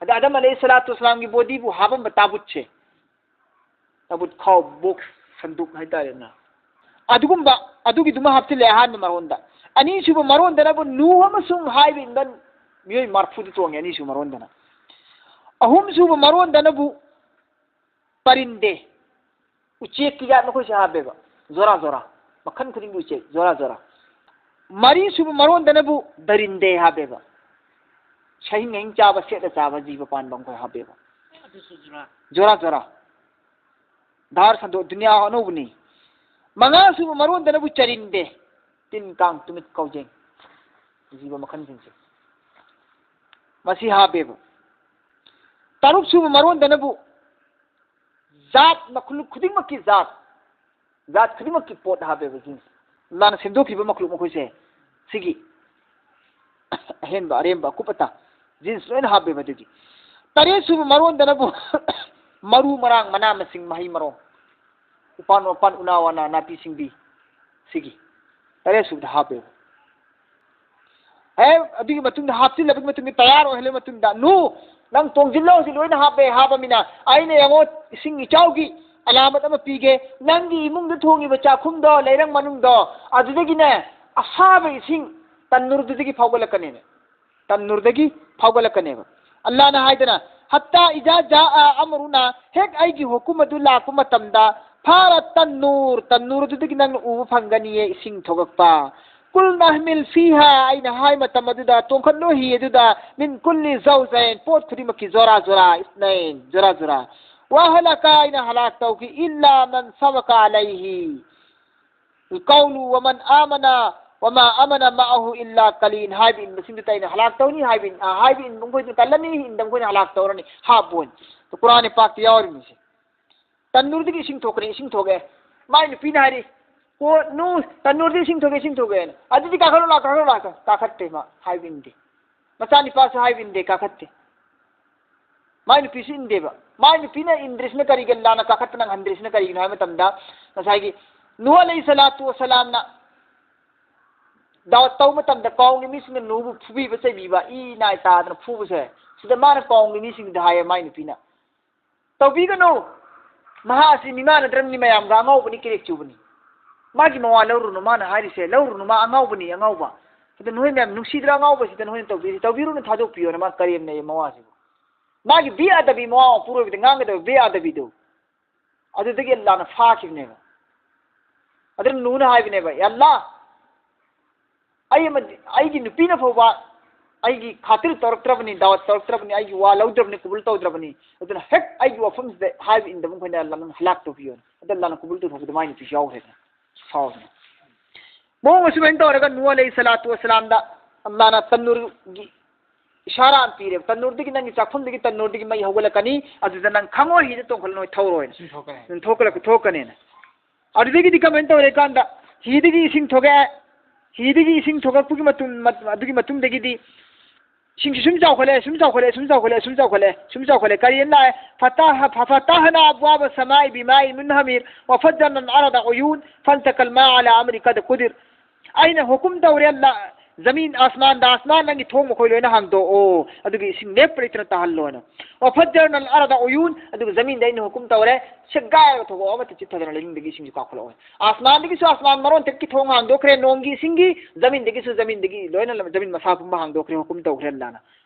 ꯑꯗ ꯑꯥꯗꯝ ꯑꯂꯩꯍꯤ ꯁꯂꯥꯇꯨ ꯋꯁꯁꯂꯥꯝꯒꯤ ꯕꯣꯗꯤꯕꯨ ꯍꯥꯞꯄꯝꯕ ꯇꯥꯕꯨꯠꯁꯦ, ꯇꯥꯕꯨꯠ ꯈꯥꯎ, ꯕꯣꯛꯁ, ꯁꯟꯗꯨꯛ ꯍꯥꯏꯇꯥꯔꯦꯅ, ꯑꯗꯨꯒꯨꯝꯕ, ꯑꯗꯨꯒꯤꯗꯨꯃ ꯍꯥꯞꯆꯤꯜꯂꯦ ꯑꯍꯥꯟꯕ ꯃꯔꯣꯟꯗ꯫ ꯑꯅꯤꯁꯨꯕ ꯃꯔꯣꯟꯗꯅꯕꯨ ꯅꯨ ꯑꯃꯁꯨꯡ ꯍꯥꯏꯕ ꯏꯟꯕ ꯃꯤꯑꯣꯏ ꯃꯔꯐꯨꯗꯨ ꯇꯣꯡꯉꯦ ꯑꯅꯤꯁꯨꯕ ꯃꯔꯣꯟꯗꯅ꯫ ꯑꯍꯨꯝꯁꯨꯕ ꯃꯔꯣꯟꯗꯅꯕꯨ ꯄꯔꯤꯟꯗꯦ, ꯎꯆꯦꯛꯀꯤ ꯖꯥꯠ ꯃꯈꯣꯏꯁꯦ ꯍꯥꯞꯄꯦꯕ, ꯖꯣꯔꯥ ꯖꯣꯔꯥ, ꯃꯈꯜ ꯈꯨꯗꯤꯡꯒꯤ ꯎꯆꯦꯛ ꯖꯣꯔꯥ ꯖꯣꯔꯥ꯫ ꯃꯔꯤꯁꯨꯕ ꯃꯔꯣꯟꯗꯅꯕꯨ ꯗꯔꯤꯟꯗꯦ ꯍꯥꯞꯄꯦꯕ, ꯁꯍꯤꯡ ꯅꯍꯤꯡ ꯆꯥꯕ, ꯁꯦꯠꯂ ꯆꯥꯕ ꯖꯤꯕ ꯄꯥꯟꯕ ꯃꯈꯣꯏ ꯍꯥꯞꯄꯦꯕ꯫ ꯑꯗꯨꯁꯨ ꯖꯣꯔꯥ꯫ ꯖꯣꯔꯥ ꯖꯣꯔꯥ꯫ ꯙꯥꯔ ꯁꯟꯗꯣꯛ, ꯗꯨꯅꯤꯌꯥ ꯑꯅꯧꯕꯅꯤ꯫ ꯃꯉꯥꯁꯨꯕ ꯃꯔꯣꯟꯗꯅꯕꯨ ꯆꯔꯤꯟꯗꯦ, ꯇꯤꯟ ꯀꯥꯡ ꯇꯨꯃꯤꯠ ꯀꯥꯎꯖꯦꯡ, ꯖꯤꯕ ꯃꯈꯜꯁꯤꯡꯁꯦ ꯃꯁꯤ ꯍꯥꯞꯄꯦꯕ꯫ ꯇꯔꯨꯛꯁꯨꯕ ꯃꯔꯣꯟꯗꯅꯕꯨ ꯖꯥꯠ, ꯃꯈꯜ ꯈꯨꯗꯤꯡꯃꯛꯀꯤ ꯖꯥꯠ, ꯖꯥꯠ ꯈꯨꯗꯤꯡꯃꯛꯀꯤ ꯄꯣꯠ ꯍꯥꯞꯄꯦꯕ ꯖꯤꯟꯁ꯫ ꯂꯥꯟꯅ ꯁꯦꯝꯗꯣꯛꯈꯤꯕ ꯃꯈꯜ ꯃꯈꯣꯏꯁꯦ ꯁꯤꯒꯤ ꯑꯍꯦꯟꯕ, ꯑꯔꯦꯝꯕ, ꯑꯀꯨꯞ ꯑꯇꯥ ꯖꯤꯟꯁ ꯂꯣꯏꯅ ꯍꯥꯞꯄꯦꯕ꯫ ꯑꯗꯨꯒꯤ ꯇꯔꯦꯠ ꯁꯨꯕ ꯃꯔꯣꯟꯗꯅꯕꯨ ꯃꯔꯨ ꯃꯔꯥꯡ, ꯃꯅꯥ ꯃꯁꯤꯡ, ꯃꯍꯩ ꯃꯔꯣꯡ, ꯎꯄꯥꯟ ꯋꯥꯄꯥꯟ, ꯎꯅꯥ ꯋꯥꯅꯥ, ꯅꯥꯄꯤ ꯁꯤꯡꯕꯤ, ꯁꯤꯒꯤ ꯇꯔꯦꯠ ꯁꯨꯕꯗ ꯍꯥꯞꯄꯦꯕ꯫ ꯍꯦꯛ ꯑꯗꯨꯒꯤ ꯃꯇꯨꯡꯗ ꯍꯥꯞꯆꯤꯜꯂꯕꯒꯤ ꯃꯇꯨꯡꯗ ꯇꯌꯥꯔ ꯑꯣꯏꯍꯜꯂꯕ ꯃꯇꯨꯡꯗ, "ꯅꯨ, ꯅꯪ ꯇꯣꯡꯁꯤꯜꯂꯣ, ꯍꯧꯖꯤꯛ ꯂꯣꯏꯅ ꯍꯥꯞꯄꯦ, ꯍꯥꯞꯄꯃꯤꯅ ꯑꯩꯅ ꯌꯦꯡꯉꯣ ꯏꯁꯤꯡ ꯏꯆꯥꯎꯒꯤ ꯑꯂꯥꯃꯠ ꯑꯃ ꯄꯤꯒꯦ, ꯅꯪꯒꯤ ꯏꯃꯨꯡꯗ ꯊꯣꯡꯉꯤꯕ ꯆꯥꯛꯈꯨꯝꯗꯣ, ꯂꯩꯔꯪ ꯃꯅꯨꯡꯗꯣ, ꯑꯗꯨꯗꯒꯤꯅꯦ ꯑꯁꯥꯕ ꯏꯁꯤꯡ ꯇꯟꯅꯨꯔꯗꯨꯗꯒꯤ ꯐꯥꯎꯒꯠꯂꯛꯀꯅꯤꯅꯦ, ꯇꯟꯅꯨꯔꯗꯒꯤ ꯐꯥꯎꯒꯠꯂꯛꯀꯅꯦꯕ"꯫ ꯑꯜꯂꯥꯅ ꯍꯥꯏꯗꯅ, "ꯍꯠꯇꯥ ꯏꯖꯥ ꯖꯥ ꯑꯃꯔꯨꯅ", ꯍꯦꯛ ꯑꯩꯒꯤ ꯍꯨꯀꯨꯝ ꯑꯗꯨ ꯂꯥꯛꯄ ꯃꯇꯝꯗ, "ꯐꯥꯔ ꯇꯟꯅꯨꯔ", ꯇꯟꯅꯨꯔꯗꯨꯗꯒꯤ ꯅꯪꯅ ꯎꯕ ꯐꯪꯒꯅꯤꯌꯦ ꯏꯁꯤꯡ ꯊꯣꯛꯂꯛꯄ꯫ "ꯀꯨꯜ ꯅꯍꯃꯤꯜ ꯐꯤꯍꯥ", ꯑꯩꯅ ꯍꯥꯏ ꯃꯇꯝ ꯑꯗꯨꯗ, "ꯇꯣꯡꯈꯠꯂꯣ ꯍꯤ ꯑꯗꯨꯗ, ꯃꯤꯟ ꯀꯨꯜꯂꯤ ꯖꯧꯖꯩꯟ", ꯄꯣꯠ ꯈꯨꯗꯤꯡꯃꯛꯀꯤ ꯖꯣꯔꯥ ꯖꯣꯔꯥ, ꯏꯁꯅꯩꯟ, ꯖꯣꯔꯥ ꯖꯣꯔꯥ꯫ "ꯋꯥ ꯍꯂꯀ", ꯑꯩꯅ ꯍꯂꯥꯛ ꯇꯧꯈꯤ, "ꯏꯜꯂꯥ ꯃꯟ ꯁꯕꯀ ꯑꯂꯩꯍꯤ ꯀꯧꯂꯨ ꯋꯥꯃꯟ ꯑꯥꯃꯅ ꯋꯥꯃꯥ ꯑꯥꯃꯅ ꯃꯥꯑꯍꯨ ꯏꯜꯂꯥ ꯀꯂꯤꯟ" ꯍꯥꯏꯕ ꯏꯟꯕꯁꯤꯡꯗꯨꯗ ꯑꯩꯅ ꯍꯂꯥꯛ ꯇꯧꯅꯤ ꯍꯥꯏꯕ ꯏꯟ-, ꯑ, ꯍꯥꯏꯕ ꯏꯟꯕ ꯃꯈꯣꯏꯗꯨ ꯀꯜꯂꯅꯤ, ꯏꯟꯗꯕ ꯃꯈꯣꯏꯅ ꯍꯂꯥꯛ ꯇꯧꯔꯅꯤ꯫ ꯍꯥꯞꯄꯣꯏ꯫ ꯀꯨꯔꯥꯟ ꯄꯥꯛꯇ ꯌꯥꯎꯔꯤꯕꯅꯤ ꯁꯤ꯫ ꯇꯟꯅꯨꯔꯗꯒꯤ ꯏꯁꯤꯡ ꯊꯣꯛꯀꯅꯤ, ꯏꯁꯤꯡ ꯊꯣꯛꯑꯦ꯫ ꯃꯥꯏ ꯅꯨꯄꯤꯅ ꯍꯥꯏꯔꯤ, "ꯍꯣ ꯅꯨ, ꯇꯟꯅꯨꯔꯗꯒꯤ ꯏꯁꯤꯡ ꯊꯣꯛꯑꯦ, ꯏꯁꯤꯡ ꯊꯣꯛꯑꯦꯅ꯫ ꯑꯗꯨꯗꯤ ꯀꯥꯈꯠꯂꯣ ꯂꯥꯛ, ꯀꯥꯈꯠꯂꯣ ꯂꯥꯛ", ꯀꯥꯈꯠꯇꯦ ꯃꯥ, ꯍꯥꯏꯕ ꯏꯟꯗꯦ꯫ ꯃꯆꯥꯅꯤꯄꯥꯁꯨ ꯍꯥꯏꯕ ꯏꯟꯗꯦ, ꯀꯥꯈꯠꯇꯦ꯫ ꯃꯥꯏ ꯅꯨꯄꯤꯁꯨ ꯏꯟꯗꯦꯕ꯫ ꯃꯥꯏ ꯅꯨꯄꯤꯅ ꯏꯟꯗ꯭ꯔꯤꯁꯤꯅ ꯀꯔꯤꯒꯤ, ꯑꯜꯂꯥꯅ ꯀꯥꯈꯠꯇ ꯅꯪꯍꯟꯗ꯭ꯔꯤꯁꯤꯅ ꯀꯔꯤꯒꯤꯅꯣ ꯍꯥꯏꯕ ꯃꯇꯝꯗ, ꯉꯁꯥꯏꯒꯤ ꯅꯨꯍ ꯑꯂꯩꯍꯤ ꯁꯂꯥꯇꯨ ꯋꯁꯂꯥꯝꯅ ꯗꯥꯋꯠ ꯇꯧꯕ ꯃꯇꯝꯗ ꯀꯥꯎꯒꯤ ꯃꯤꯁꯤꯡꯅ ꯅꯨꯍꯕꯨ ꯐꯨꯕꯤꯕ, ꯆꯩꯕꯤꯕ, ꯏ ꯅꯥꯏ ꯇꯥꯗꯅ ꯐꯨꯕꯁꯦ, ꯁꯤꯗ ꯃꯥꯅ ꯀꯥꯎꯒꯤ ꯃꯤꯁꯤꯡꯗ ꯍꯥꯏꯌꯦ, ꯃꯥꯏ ꯅꯨꯄꯤꯅ, "ꯇꯧꯕꯤꯒꯅꯨ, ꯃꯍꯥꯛ ꯑꯁꯤ ꯃꯤꯃꯥꯟꯅꯗ꯭ꯔꯕꯅꯤ, ꯃꯌꯥꯝꯒ ꯑꯉꯥꯎꯕꯅꯤ, ꯀꯦꯔꯦꯛ ꯆꯨꯕꯅꯤ꯫ ꯃꯥꯒꯤ ꯃꯋꯥ ꯂꯧꯔꯨꯅꯨ", ꯃꯥꯅ ꯍꯥꯏꯔꯤꯁꯦ, "ꯂꯧꯔꯨꯅꯨ, ꯃꯥ ꯑꯉꯥꯎꯕꯅꯤ, ꯑꯉꯥꯎꯕ꯫ ꯁꯤꯗ ꯅꯈꯣꯏ ꯃꯌꯥꯝ ꯅꯨꯡꯁꯤꯗ꯭ꯔꯥ ꯑꯉꯥꯎꯕꯁꯤꯗ ꯅꯈꯣꯏꯅ ꯇꯧꯕꯤꯔꯤꯁꯦ? ꯇꯧꯕꯤꯔꯨꯅꯨ, ꯊꯥꯗꯣꯛꯄꯤꯌꯣꯅ", ꯃꯥ ꯀꯔꯦꯝꯅꯩꯌꯦ ꯃꯋꯥꯁꯤꯕꯨ꯫ ꯃꯥꯒꯤ ꯕꯦ ꯑꯗꯕꯤ, ꯃꯋꯥ ꯃꯄꯨꯔꯣꯏꯕꯗ ꯉꯥꯡꯒꯗꯕ ꯕꯦ ꯑꯗꯕꯤꯗꯣ꯫ ꯑꯗꯨꯗꯒꯤ ꯑꯜꯂꯥꯅ ꯐꯥꯈꯤꯕꯅꯦꯕ꯫ ꯑꯗꯨꯅ ꯅꯨꯍꯅ ꯍꯥꯏꯕꯅꯦꯕ, "ꯑꯦ ꯑꯜꯂꯥ, ꯑꯩ ꯑꯃꯗꯤ, ꯑꯩꯒꯤ ꯅꯨꯄꯤꯅ ꯐꯥꯎꯕ ꯑꯩꯒꯤ ꯈꯥꯇꯤꯔ ꯇꯧꯔꯛꯇ꯭ꯔꯕꯅꯤ, ꯗꯥꯋꯠ ꯇꯧꯔꯛꯇ꯭ꯔꯕꯅꯤ, ꯑꯩꯒꯤ ꯋꯥ ꯂꯧꯗ꯭ꯔꯕꯅꯤ, ꯀꯕꯨꯜ ꯇꯧꯗ꯭ꯔꯕꯅꯤ꯫ ꯑꯗꯨꯅ ꯍꯦꯛ ꯑꯩꯒꯤ ꯋꯥꯐꯝꯁꯤꯗ ꯍꯥꯏꯕ ꯏꯟꯗꯕ ꯃꯈꯣꯏꯅ ꯑꯜꯂꯥꯅ ꯍꯂꯥꯛ ꯇꯧꯕꯤꯌꯣꯅ"꯫ ꯑꯗ ꯑꯜꯂꯥꯅ ꯀꯕꯨꯜ ꯇꯧꯊꯣꯛꯄꯗ ꯃꯥꯏ ꯅꯨꯄꯤꯁꯨ ꯌꯥꯎꯈ꯭ꯔꯦꯗꯅ꯫ ꯁꯥꯎꯗꯅ꯫ ꯃꯑꯣꯡ ꯑꯁꯨꯃꯥꯏꯅ ꯇꯧꯔꯒ ꯅꯨꯍ ꯑꯂꯩꯍꯤ ꯁꯂꯥꯇꯨ ꯋꯁꯂꯥꯝꯗ ꯑꯜꯂꯥꯅ ꯇꯟꯅꯨꯔꯒꯤ ꯏꯁꯥꯔꯥ ꯑꯃ ꯄꯤꯔꯦꯕ꯫ "ꯇꯟꯅꯨꯔꯗꯒꯤ, ꯅꯪꯒꯤ ꯆꯥꯛꯐꯝꯗꯒꯤ ꯇꯟꯅꯨꯔꯗꯒꯤ ꯃꯩ ꯍꯧꯒꯠꯂꯛꯀꯅꯤ, ꯑꯗꯨꯗ ꯅꯪ ꯈꯪꯉꯣꯏ, ꯍꯤꯗ ꯇꯣꯡꯈꯠꯂ ꯅꯣꯏ ꯊꯧꯔꯣꯏꯅ꯫ ꯏꯁꯤꯡ ꯊꯣꯛꯀꯅꯤ꯫ ꯑꯗꯨꯝ ꯊꯣꯛꯀꯂꯛ-, ꯊꯣꯛꯀꯅꯦꯅ"꯫ ꯑꯗꯨꯗꯒꯤꯗꯤ ꯀꯃꯥꯏꯅ ꯇꯧꯔꯦ ꯀꯥꯟꯗ, ꯍꯤꯗꯒꯤ ꯏꯁꯤꯡ ꯊꯣꯛꯂꯛꯑꯦ꯫ ꯍꯤꯗꯒꯤ ꯏꯁꯤꯡ ꯊꯣꯛꯂꯛꯄꯒꯤ ꯃꯇꯨꯡ, ꯃꯠ-, ꯑꯗꯨꯒꯤ ꯃꯇꯨꯡꯗꯒꯤꯗꯤ ꯏꯁꯤꯡꯁꯤ ꯁꯨꯝ ꯆꯥꯎꯈꯠꯂꯦ, ꯁꯨꯝ ꯆꯥꯎꯈꯠꯂꯦ, ꯁꯨꯝ ꯆꯥꯎꯈꯠꯂꯦ, ꯁꯨꯝ ꯆꯥꯎꯈꯠꯂꯦ, ꯁꯨꯝ ꯆꯥꯎꯈꯠꯂꯦ꯫ ꯀꯔꯤ ꯂꯥꯛꯑꯦ? فتح، ففتحنا أبواب السماء بماء منهمر وفجرنا الأرض عيون فالتقى الماء على أمر قد قدر꯫ ꯑꯩꯅ ꯍꯨꯀꯨꯝ ꯇꯧꯔꯦ, ꯂ-, ꯖꯃꯤꯟ, ꯑꯁꯃꯥꯟꯗ, ꯑꯁꯃꯥꯟ, ꯅꯪꯒꯤ ꯊꯣꯡ ꯃꯈꯣꯏ ꯂꯣꯏꯅ ꯍꯥꯡꯗꯣꯛꯑꯣ, ꯑꯗꯨꯒꯤ ꯏꯁꯤꯡ ꯂꯦꯞꯄ ꯂꯩꯇꯅ ꯇꯥꯍꯜꯂꯣꯅ꯫ وفجرنا الأرض عيون, ꯑꯗꯨꯒ ꯖꯃꯤꯟꯗ ꯑꯩꯅ ꯍꯨꯀꯨꯝ ꯇꯧꯔꯦ, ꯁꯦꯒꯥꯏꯔꯒ ꯊꯣꯛꯂꯛꯑꯣ, ꯑꯃꯠꯇ ꯆꯤꯠꯊꯗꯅ ꯂꯩꯅꯨꯡꯗꯒꯤ ꯏꯁꯤꯡꯁꯨ ꯀꯥꯈꯠꯂꯛꯑꯣ꯫ ꯑꯁꯃꯥꯟꯗꯒꯤꯁꯨ ꯑꯁꯃꯥꯟ ꯃꯔꯣꯟ ꯇꯔꯦꯠꯀꯤ ꯊꯣꯡ ꯍꯥꯡꯗꯣꯛꯈ꯭ꯔꯦ, ꯅꯣꯡꯒꯤ ꯏꯁꯤꯡꯒꯤ, ꯖꯃꯤꯟꯗꯒꯤꯁꯨ, ꯖꯃꯤꯟꯗꯒꯤ ꯂꯣꯏꯅ ꯖꯃꯤꯟ ꯃꯁꯥ ꯄꯨꯝꯕ ꯍꯥꯡꯗꯣꯛꯈ꯭ꯔꯦ, ꯍꯨꯀꯨꯝ ꯇꯧꯈ꯭ꯔꯦ ꯑꯜꯂꯥꯅ꯫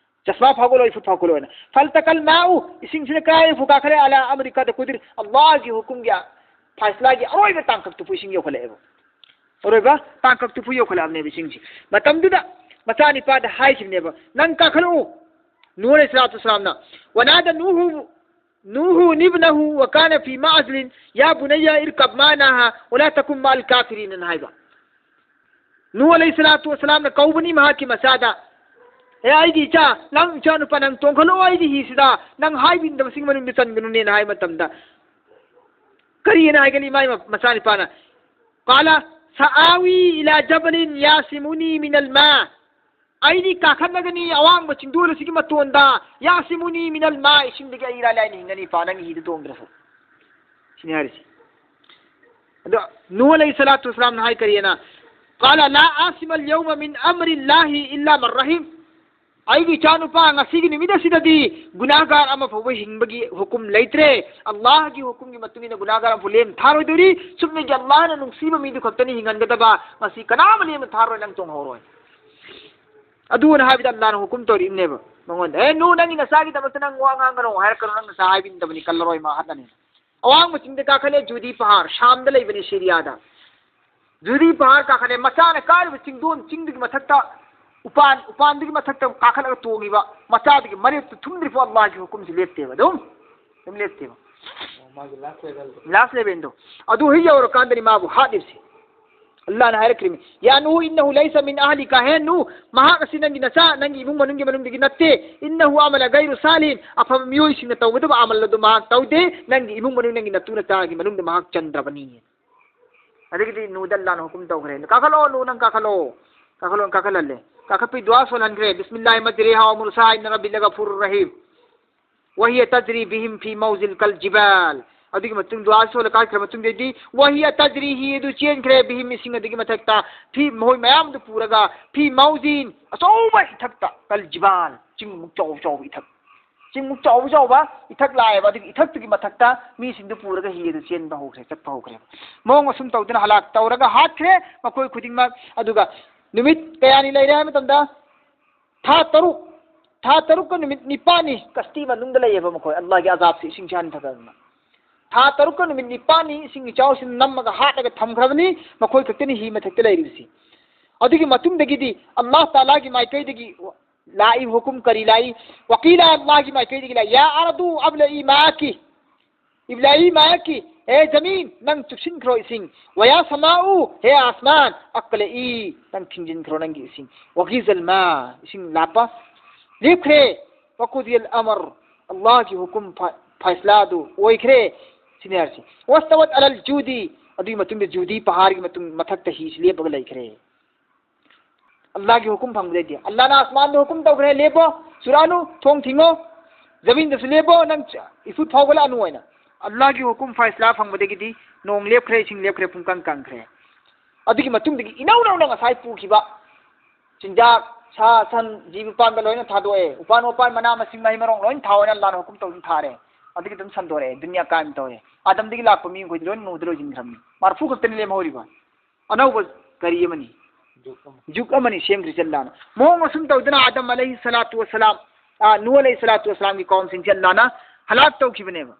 ꯆꯁꯃꯥ ꯐꯥꯎꯒꯠꯂꯣ, ꯏꯐꯨꯠ ꯐꯥꯎꯒꯠꯂꯣꯅ꯫ فالتقى الماء, ꯏꯁꯤꯡꯁꯤꯅ ꯀꯗꯥꯏ ꯐꯥꯎ ꯀꯥꯈꯠꯂꯦ? على أمر قد قدر, ꯑꯜꯂꯥꯍꯒꯤ ꯍꯨꯀꯨꯝꯒꯤ, ꯐꯥꯏꯁꯂꯥꯒꯤ ꯑꯔꯣꯏꯕ ꯇꯥꯡꯀꯛꯇꯨ ꯐꯥꯎ ꯏꯁꯤꯡ ꯌꯧꯈꯠꯂꯛꯑꯦꯕ꯫ ꯑꯔꯣꯏꯕ ꯇꯥꯡꯀꯛꯇꯨ ꯐꯥꯎ ꯌꯧꯈꯠꯂꯛꯑꯕꯅꯦꯕ ꯏꯁꯤꯡꯁꯤ꯫ ꯃꯇꯝꯗꯨꯗ ꯃꯆꯥꯅꯤꯄꯥꯗ ꯍꯥꯏꯈꯤꯕꯅꯦꯕ, "ꯅꯪ ꯀꯥꯈꯠꯂꯛꯎ", ꯅꯨꯍ ꯑꯂꯩꯍꯤ ꯁꯂꯥꯇꯨ ꯋꯁꯂꯥꯝꯅ꯫ ونادى نوح، نوح ابنه وكان في معزل، "يا بني اركب معنا ولا تكن مع الكافرين" ꯍꯥꯏꯕ꯫ ꯅꯨꯍ ꯑꯂꯩꯍꯤ ꯁꯂꯥꯇꯨ ꯋꯁꯂꯥꯝꯅ ꯀꯧꯕꯅꯤ ꯃꯍꯥꯛꯀꯤ ꯃꯆꯥꯗ, "ꯑꯦ ꯑꯩꯒꯤ ꯏꯆꯥ, ꯅꯪ ꯏꯆꯥꯅꯨꯄꯥ, ꯅꯪ ꯇꯣꯡꯈꯠꯂꯛꯑꯣ ꯑꯩꯒꯤ ꯍꯤꯁꯤꯗ, ꯅꯪ ꯍꯥꯏꯕ ꯏꯟꯗꯕꯁꯤꯡ ꯃꯅꯨꯡꯗ ꯆꯟꯒꯅꯨꯅꯦꯅ" ꯍꯥꯏꯕ ꯃꯇꯝꯗ ꯀꯔꯤꯅ ꯍꯥꯏꯒꯅꯤ ꯃꯥꯏ ꯃ-, ꯃꯆꯥꯅꯤꯄꯥꯅ? "قال سآوي إلى جبل يعصمني من الماء" ꯑꯩꯗꯤ ꯀꯥꯈꯠꯂꯒꯅꯤ ꯑꯋꯥꯡꯕ ꯆꯤꯡꯗꯣꯜ ꯑꯁꯤꯒꯤ ꯃꯇꯣꯟꯗ, "يعصمني من الماء", ꯏꯁꯤꯡꯗꯒꯤ ꯑꯩ ꯏꯔꯥꯏ ꯂꯥꯏꯅ ꯍꯤꯡꯒꯅꯤ, ꯄꯥ ꯅꯪꯒꯤ ꯍꯤꯗ ꯇꯣꯡꯗ꯭ꯔꯁꯨ꯫ ꯁꯤꯅꯤ ꯍꯥꯏꯔꯤꯁꯤ꯫ ꯑꯗꯣ ꯅꯨꯍ ꯑꯂꯩꯍꯤ ꯁꯂꯥꯇꯨ ꯋꯁꯂꯥꯝꯅ ꯍꯥꯏ ꯀꯔꯤꯅ? "قال لا عاصم اليوم من أمر الله إلا من رحم" ꯑꯩꯒꯤ ꯏꯆꯥꯅꯨꯄꯥ, ꯉꯁꯤꯒꯤ ꯅꯨꯃꯤꯠ ꯑꯁꯤꯗꯗꯤ ꯒꯨꯅꯥꯍꯒꯥꯔ ꯑꯃ ꯐꯥꯎꯕ ꯍꯤꯡꯕꯒꯤ ꯍꯨꯀꯨꯝ ꯂꯩꯇ꯭ꯔꯦ꯫ ꯑꯜꯂꯥꯍꯒꯤ ꯍꯨꯀꯨꯝꯒꯤ ꯃꯇꯨꯡ ꯏꯟꯅ ꯒꯨꯅꯥꯍꯒꯥꯔ ꯑꯃ ꯐꯥꯎ ꯂꯦꯝ ꯊꯥꯔꯣꯏꯗꯧꯔꯤ꯫ ꯆꯨꯝꯅꯒꯤ ꯑꯜꯂꯥꯍꯅ ꯅꯨꯡꯁꯤꯕ ꯃꯤꯗꯨ ꯈꯛꯇꯅꯤ ꯍꯤꯡꯍꯟꯒꯗꯕ꯫ ꯉꯁꯤ ꯀꯅꯥ ꯑꯃ ꯂꯦꯝꯅ ꯊꯥꯔꯣꯏ, ꯅꯪ ꯇꯣꯡꯍꯧꯔꯣꯏ꯫ ꯑꯗꯨꯅ ꯍꯥꯏꯕꯗ ꯑꯜꯂꯥꯍꯅ ꯍꯨꯀꯨꯝ ꯇꯧꯔꯤꯕꯅꯦꯕ ꯃꯉꯣꯟꯗ, "ꯑꯦ ꯅꯨꯍ, ꯅꯪꯒꯤ ꯅꯆꯥꯒꯤꯗꯃꯛꯇ ꯅꯪ ꯋꯥ ꯉꯥꯡꯒꯅꯨ ꯍꯥꯏꯔꯛꯀꯅꯨ, ꯅꯪ ꯅꯆꯥ ꯍꯥꯏꯕ ꯏꯟꯗꯕꯅꯤ, ꯀꯜꯂꯔꯣꯏ ꯃꯥ ꯍꯠꯂꯅꯤ"꯫ ꯑꯋꯥꯡꯕ ꯆꯤꯡꯗ ꯀꯥꯈꯠꯂꯦ, ꯖꯨꯗꯤ ꯄꯍꯥꯔ, ꯁꯥꯝꯗ ꯂꯩꯕꯅꯤ, ꯁꯤꯔꯤꯌꯥꯗ꯫ ꯖꯨꯗꯤ ꯄꯍꯥꯔ ꯀꯥꯈꯠꯂꯦ, ꯃꯆꯥꯅ ꯀꯥꯔꯤꯕ ꯆꯤꯡꯗꯣꯟ, ꯆꯤꯡꯗꯨꯒꯤ ꯃꯊꯛꯇ, ꯎꯄꯥꯟ, ꯎꯄꯥꯟꯗꯨꯒꯤ ꯃꯊꯛꯇ ꯀꯥꯈꯠꯂꯒ ꯇꯣꯡꯉꯤꯕ ꯃꯆꯥꯗꯨꯒꯤ ꯃꯔꯦꯞꯇꯨ ꯊꯨꯝꯗ꯭ꯔꯤꯐꯥꯎ ꯑꯜꯂꯥꯍꯒꯤ ꯍꯨꯀꯨꯝꯁꯤ ꯂꯦꯞꯇꯦꯕ, ꯑꯗꯨꯝ, ꯑꯗꯨꯝ ꯂꯦꯞꯇꯦꯕ꯫ ꯃꯥꯒꯤ last levelꯗꯣ꯫ Last levelꯗꯣ꯫ ꯑꯗꯨ ꯍꯦꯛ ꯌꯧꯔꯀꯥꯟꯗꯅꯤ ꯃꯥꯕꯨ ꯍꯥꯠꯂꯤꯕꯁꯤ꯫ ꯑꯜꯂꯥꯍꯅ ꯍꯥꯏꯔꯛꯈ꯭ꯔꯤꯃꯤ, "يا نوح إنه ليس من أهلك", ꯍꯦ ꯅꯨꯍ, ꯃꯍꯥꯛ ꯑꯁꯤ ꯅꯪꯒꯤ ꯅꯆꯥ, ꯅꯪꯒꯤ ꯏꯃꯨꯡ ꯃꯅꯨꯡꯒꯤ ꯃꯅꯨꯡꯗꯒꯤ ꯅꯠꯇꯦ꯫ "إنه عمل غير صالح", ꯑꯐꯕ ꯃꯤꯑꯣꯏꯁꯤꯡꯅ ꯇꯧꯒꯗꯕ ꯑꯃꯜ ꯑꯗꯨ ꯃꯍꯥꯛ ꯇꯧꯗꯦ, ꯅꯪꯒꯤ ꯏꯃꯨꯡ ꯃꯅꯨꯡ, ꯅꯪꯒꯤ ꯅꯇꯨ ꯅꯆꯥꯒꯤ ꯃꯅꯨꯡꯗ ꯃꯍꯥꯛ ꯆꯟꯗ꯭ꯔꯕꯅꯤ꯫ ꯑꯗꯒꯤꯗꯤ ꯅꯨꯍꯗ ꯑꯜꯂꯥꯍꯅ ꯍꯨꯀꯨꯝ ꯇꯧꯈ꯭ꯔꯦ, "ꯀꯥꯈꯠꯂꯣ ꯅꯨꯍ, ꯅꯪ ꯀꯥꯈꯠꯂꯣ, ꯀꯥꯈꯠꯂꯣ, ꯀꯥꯈꯠꯍꯜꯂꯦ꯫ ꯀꯥꯈꯠꯄꯤ ꯗꯨꯋꯥ ꯁꯣꯜꯍꯟꯈ꯭ꯔꯦ, "ꯕꯤꯁꯃꯤꯜꯂꯥꯍꯤ ꯃꯖꯔꯦꯍꯥ ꯋꯥ ꯃꯨꯔꯁꯥꯍꯥ ꯏꯟꯅ ꯔꯕꯤ ꯂꯒꯐꯨꯔꯨꯔ ꯔꯍꯤꯝ꯫ ꯋꯥꯍꯤꯌ ꯇꯖꯔꯤ ꯕꯤꯍꯤꯝ ꯐꯤ ꯃꯧꯖꯤꯜ ꯀꯜ ꯖꯤꯕꯥꯜ"꯫ ꯑꯗꯨꯒꯤ ꯃꯇꯨꯡ ꯗꯨꯋꯥ ꯁꯣꯜꯂ ꯀꯥꯈ꯭ꯔ ꯃꯇꯨꯡꯗꯗꯤ, "ꯋꯥꯍꯤꯌ ꯇꯖꯔꯤ", ꯍꯤ ꯑꯗꯨ ꯆꯦꯟꯈ꯭ꯔꯦ, "ꯕꯤꯍꯤꯝ", ꯏꯁꯤꯡ ꯑꯗꯨꯒꯤ ꯃꯊꯛꯇ, ꯐꯤ, ꯃꯈꯣꯏ ꯃꯌꯥꯝꯗꯨ ꯄꯨꯔꯒ, "ꯐꯤ ꯃꯧꯖꯤꯟ", ꯑꯆꯧꯕ ꯏꯊꯛꯇ, "ꯀꯜ ꯖꯤꯕꯥꯜ", ꯆꯤꯡꯃꯨꯛ ꯆꯥꯎ ꯆꯥꯎꯕ ꯏꯊꯛ꯫ ꯆꯤꯡꯃꯨꯛ ꯆꯥꯎꯕ ꯆꯥꯎꯕ ꯏꯊꯛ ꯂꯥꯛꯑꯦꯕ꯫ ꯑꯗꯨꯒꯤ ꯏꯊꯛꯇꯨꯒꯤ ꯃꯊꯛꯇ ꯃꯤꯁꯤꯡꯗꯨ ꯄꯨꯔꯒ ꯍꯤ ꯑꯗꯨ ꯆꯦꯟꯕ ꯍꯧꯈ꯭ꯔꯦ, ꯆꯠꯄ ꯍꯧꯈ꯭ꯔꯦꯕ꯫ ꯃꯑꯣꯡ ꯑꯁꯨꯝ ꯇꯧꯗꯅ ꯍꯂꯥꯛ ꯇꯧꯔꯒ ꯍꯥꯠꯈ꯭ꯔꯦ ꯃꯈꯣꯏ ꯈꯨꯗꯤꯡꯃꯛ꯫ ꯑꯗꯨꯒ ꯅꯨꯃꯤꯠ ꯀꯌꯥꯅꯤ ꯂꯩꯔꯦ ꯍꯥꯏꯕ ꯃꯇꯝꯗ, ꯊꯥ ꯇꯔꯨꯛ, ꯊꯥ ꯇꯔꯨꯛꯀ ꯅꯨꯃꯤꯠ ꯅꯤꯄꯥꯜꯅꯤ ꯀꯁꯇꯤ ꯃꯅꯨꯡꯗ ꯂꯩꯌꯦꯕ ꯃꯈꯣꯏ, ꯑꯜꯂꯥꯍꯒꯤ ꯑꯖꯥꯕꯁꯤ ꯏꯁꯤꯡꯁꯦ ꯍꯟꯊꯗꯗꯅ꯫ ꯊꯥ ꯇꯔꯨꯛꯀ ꯅꯨꯃꯤꯠ ꯅꯤꯄꯥꯜꯅꯤ ꯏꯁꯤꯡ ꯏꯆꯥꯎꯁꯤꯅ ꯅꯝꯃꯒ ꯍꯥꯠꯂꯒ ꯊꯝꯈ꯭ꯔꯕꯅꯤ, ꯃꯈꯣꯏ ꯈꯛꯇꯅꯤ ꯍꯤ ꯃꯊꯛꯇ ꯂꯩꯔꯤꯕꯁꯤ꯫ ꯑꯗꯨꯒꯤ ꯃꯇꯨꯡꯗꯒꯤꯗꯤ ꯑꯜꯂꯥꯍ ꯇꯥꯂꯥꯒꯤ ꯃꯥꯏꯀꯩꯗꯒꯤ ꯂꯥꯛꯏꯕ ꯍꯨꯀꯨꯝ ꯀꯔꯤ ꯂꯥꯛꯏ? ꯋꯀꯤꯂꯥ, ꯑꯜꯂꯥꯍꯒꯤ ꯃꯥꯏꯀꯩꯗꯒꯤ ꯂꯥꯛꯏ, "ꯌꯥ ꯑꯔꯗꯨ ꯑꯕꯂꯏ ꯃꯥꯀꯤ", ꯏꯕꯂꯥꯏ ꯃꯥꯀꯤ, "ꯍꯦ ꯖꯃꯤꯟ, ꯅꯪ ꯆꯨꯞꯁꯤꯟꯈ꯭ꯔꯣ ꯏꯁꯤꯡ꯫ ꯋꯌꯥ ꯁꯃꯥꯎ, ꯍꯦ ꯑꯁꯃꯥꯟ, ꯑꯛꯂꯏ, ꯅꯪ ꯊꯤꯡꯖꯤꯟꯈ꯭ꯔꯣ ꯅꯪꯒꯤ ꯏꯁꯤꯡ꯫ ꯋꯒꯤꯖꯜ ꯃꯥ", ꯏꯁꯤꯡ ꯂꯥꯞꯄ ꯂꯦꯞꯈ꯭ꯔꯦ꯫ ꯋꯀꯨꯗꯤꯌꯜ ꯑꯃꯔ, ꯑꯜꯂꯥꯍꯒꯤ ꯍꯨꯀꯨꯝ ꯐ-, ꯐꯩꯁꯂꯥꯗꯨ ꯑꯣꯏꯈ꯭ꯔꯦ꯫ ꯁꯤꯅꯤ ꯍꯥꯏꯔꯤꯁꯤ꯫ "ꯋꯥꯁꯇꯋꯠ ꯑꯂꯜ ꯖꯨꯗꯤ", ꯑꯗꯨꯒꯤ ꯃꯇꯨꯡꯗ ꯖꯨꯗꯤ ꯄꯍꯥꯔꯒꯤ ꯃꯇꯨꯡ, ꯃꯊꯛꯇ ꯍꯤꯁꯤ ꯂꯦꯞꯄꯒ ꯂꯩꯈ꯭ꯔꯦ꯫ ꯑꯜꯂꯥꯍꯒꯤ ꯍꯨꯀꯨꯝ ꯐꯪꯕꯗꯩꯗꯤ ꯑꯜꯂꯥꯍꯅ ꯑꯁꯃꯥꯟꯗ ꯍꯨꯀꯨꯝ ꯇꯧꯈ꯭ꯔꯦ, "ꯂꯦꯞꯄꯣ, ꯆꯨꯔꯛꯑꯅꯨ, ꯊꯣꯡ ꯊꯤꯡꯉꯣ, ꯖꯃꯤꯟꯗꯁꯨ ꯂꯦꯞꯄꯣ, ꯅꯪ ꯏꯐꯨꯠ ꯐꯥꯎꯒꯠꯂꯛꯑꯅꯨ" ꯍꯥꯏꯅ꯫ ꯑꯜꯂꯥꯍꯒꯤ ꯍꯨꯀꯨꯝ ꯐꯩꯁꯂꯥ ꯐꯪꯕꯗꯒꯤꯗꯤ ꯅꯣꯡ ꯂꯦꯞꯈ꯭ꯔꯦ, ꯏꯁꯤꯡ ꯂꯦꯞꯈ꯭ꯔꯦ, ꯄꯨꯡꯀꯪ ꯀꯪꯈ꯭ꯔꯦ꯫ ꯑꯗꯨꯒꯤ ꯃꯇꯨꯡꯗꯒꯤ ꯏꯅꯧ ꯅꯧꯅ ꯉꯁꯥꯏ ꯄꯨꯈꯤꯕ ꯆꯤꯟꯖꯥꯛ, ꯁꯥ, ꯁꯟ, ꯖꯤꯕ ꯄꯥꯟꯕ ꯂꯣꯏꯅ ꯊꯥꯗꯣꯛꯑꯦ꯫ ꯎꯄꯥꯟ ꯋꯥꯄꯥꯟ, ꯃꯅꯥ ꯃꯁꯤꯡ, ꯃꯍꯩ ꯃꯔꯣꯡ ꯂꯣꯏꯅ ꯊꯥꯎ ꯍꯥꯏꯅ ꯑꯜꯂꯥꯍꯅ ꯍꯨꯀꯨꯝ ꯇꯧꯗꯨꯅ ꯊꯥꯔꯦ꯫ ꯑꯗꯨꯒꯤ ꯑꯗꯨꯝ ꯁꯟꯗꯣꯔꯛꯑꯦ, ꯗꯨꯅꯤꯌꯥ ꯀꯥꯏꯝ ꯇꯧꯔꯦ꯫ ꯑꯥꯗꯝꯗꯒꯤ ꯂꯥꯛꯄ ꯃꯤ ꯃꯈꯣꯏꯗꯤ ꯂꯣꯏꯅ ꯅꯨꯗ ꯂꯣꯏꯁꯤꯟꯈ꯭ꯔꯕꯅꯤ꯫ ꯃꯔꯐꯨ ꯈꯛꯇꯅꯤ ꯂꯦꯝꯍꯧꯔꯤꯕ꯫ ꯑꯅꯧꯕ ꯀꯔꯤ ꯑꯃꯅꯤ? ꯖꯨꯛ ꯑꯃ꯫ ꯖꯨꯛ ꯑꯃꯅꯤ ꯁꯦꯝꯈ꯭ꯔꯤꯁꯦ ꯑꯜꯂꯥꯍꯅ꯫ ꯃꯑꯣꯡ ꯑꯁꯨꯝ ꯇꯧꯗꯅ ꯑꯥꯗꯝ ꯑꯂꯩꯍꯤ ꯁꯂꯥꯇꯨ ꯋꯁꯂꯥꯝ, ꯑꯥ, ꯅꯨꯍ ꯑꯂꯩꯍꯤ ꯁꯂꯥꯇꯨ ꯋꯁꯂꯥꯝꯒꯤ ꯀꯧꯝꯁꯤꯡꯁꯦ ꯑꯜꯂꯥꯍꯅ ꯍꯂꯥꯛ ꯇꯧꯈꯤꯕꯅꯦꯕ꯫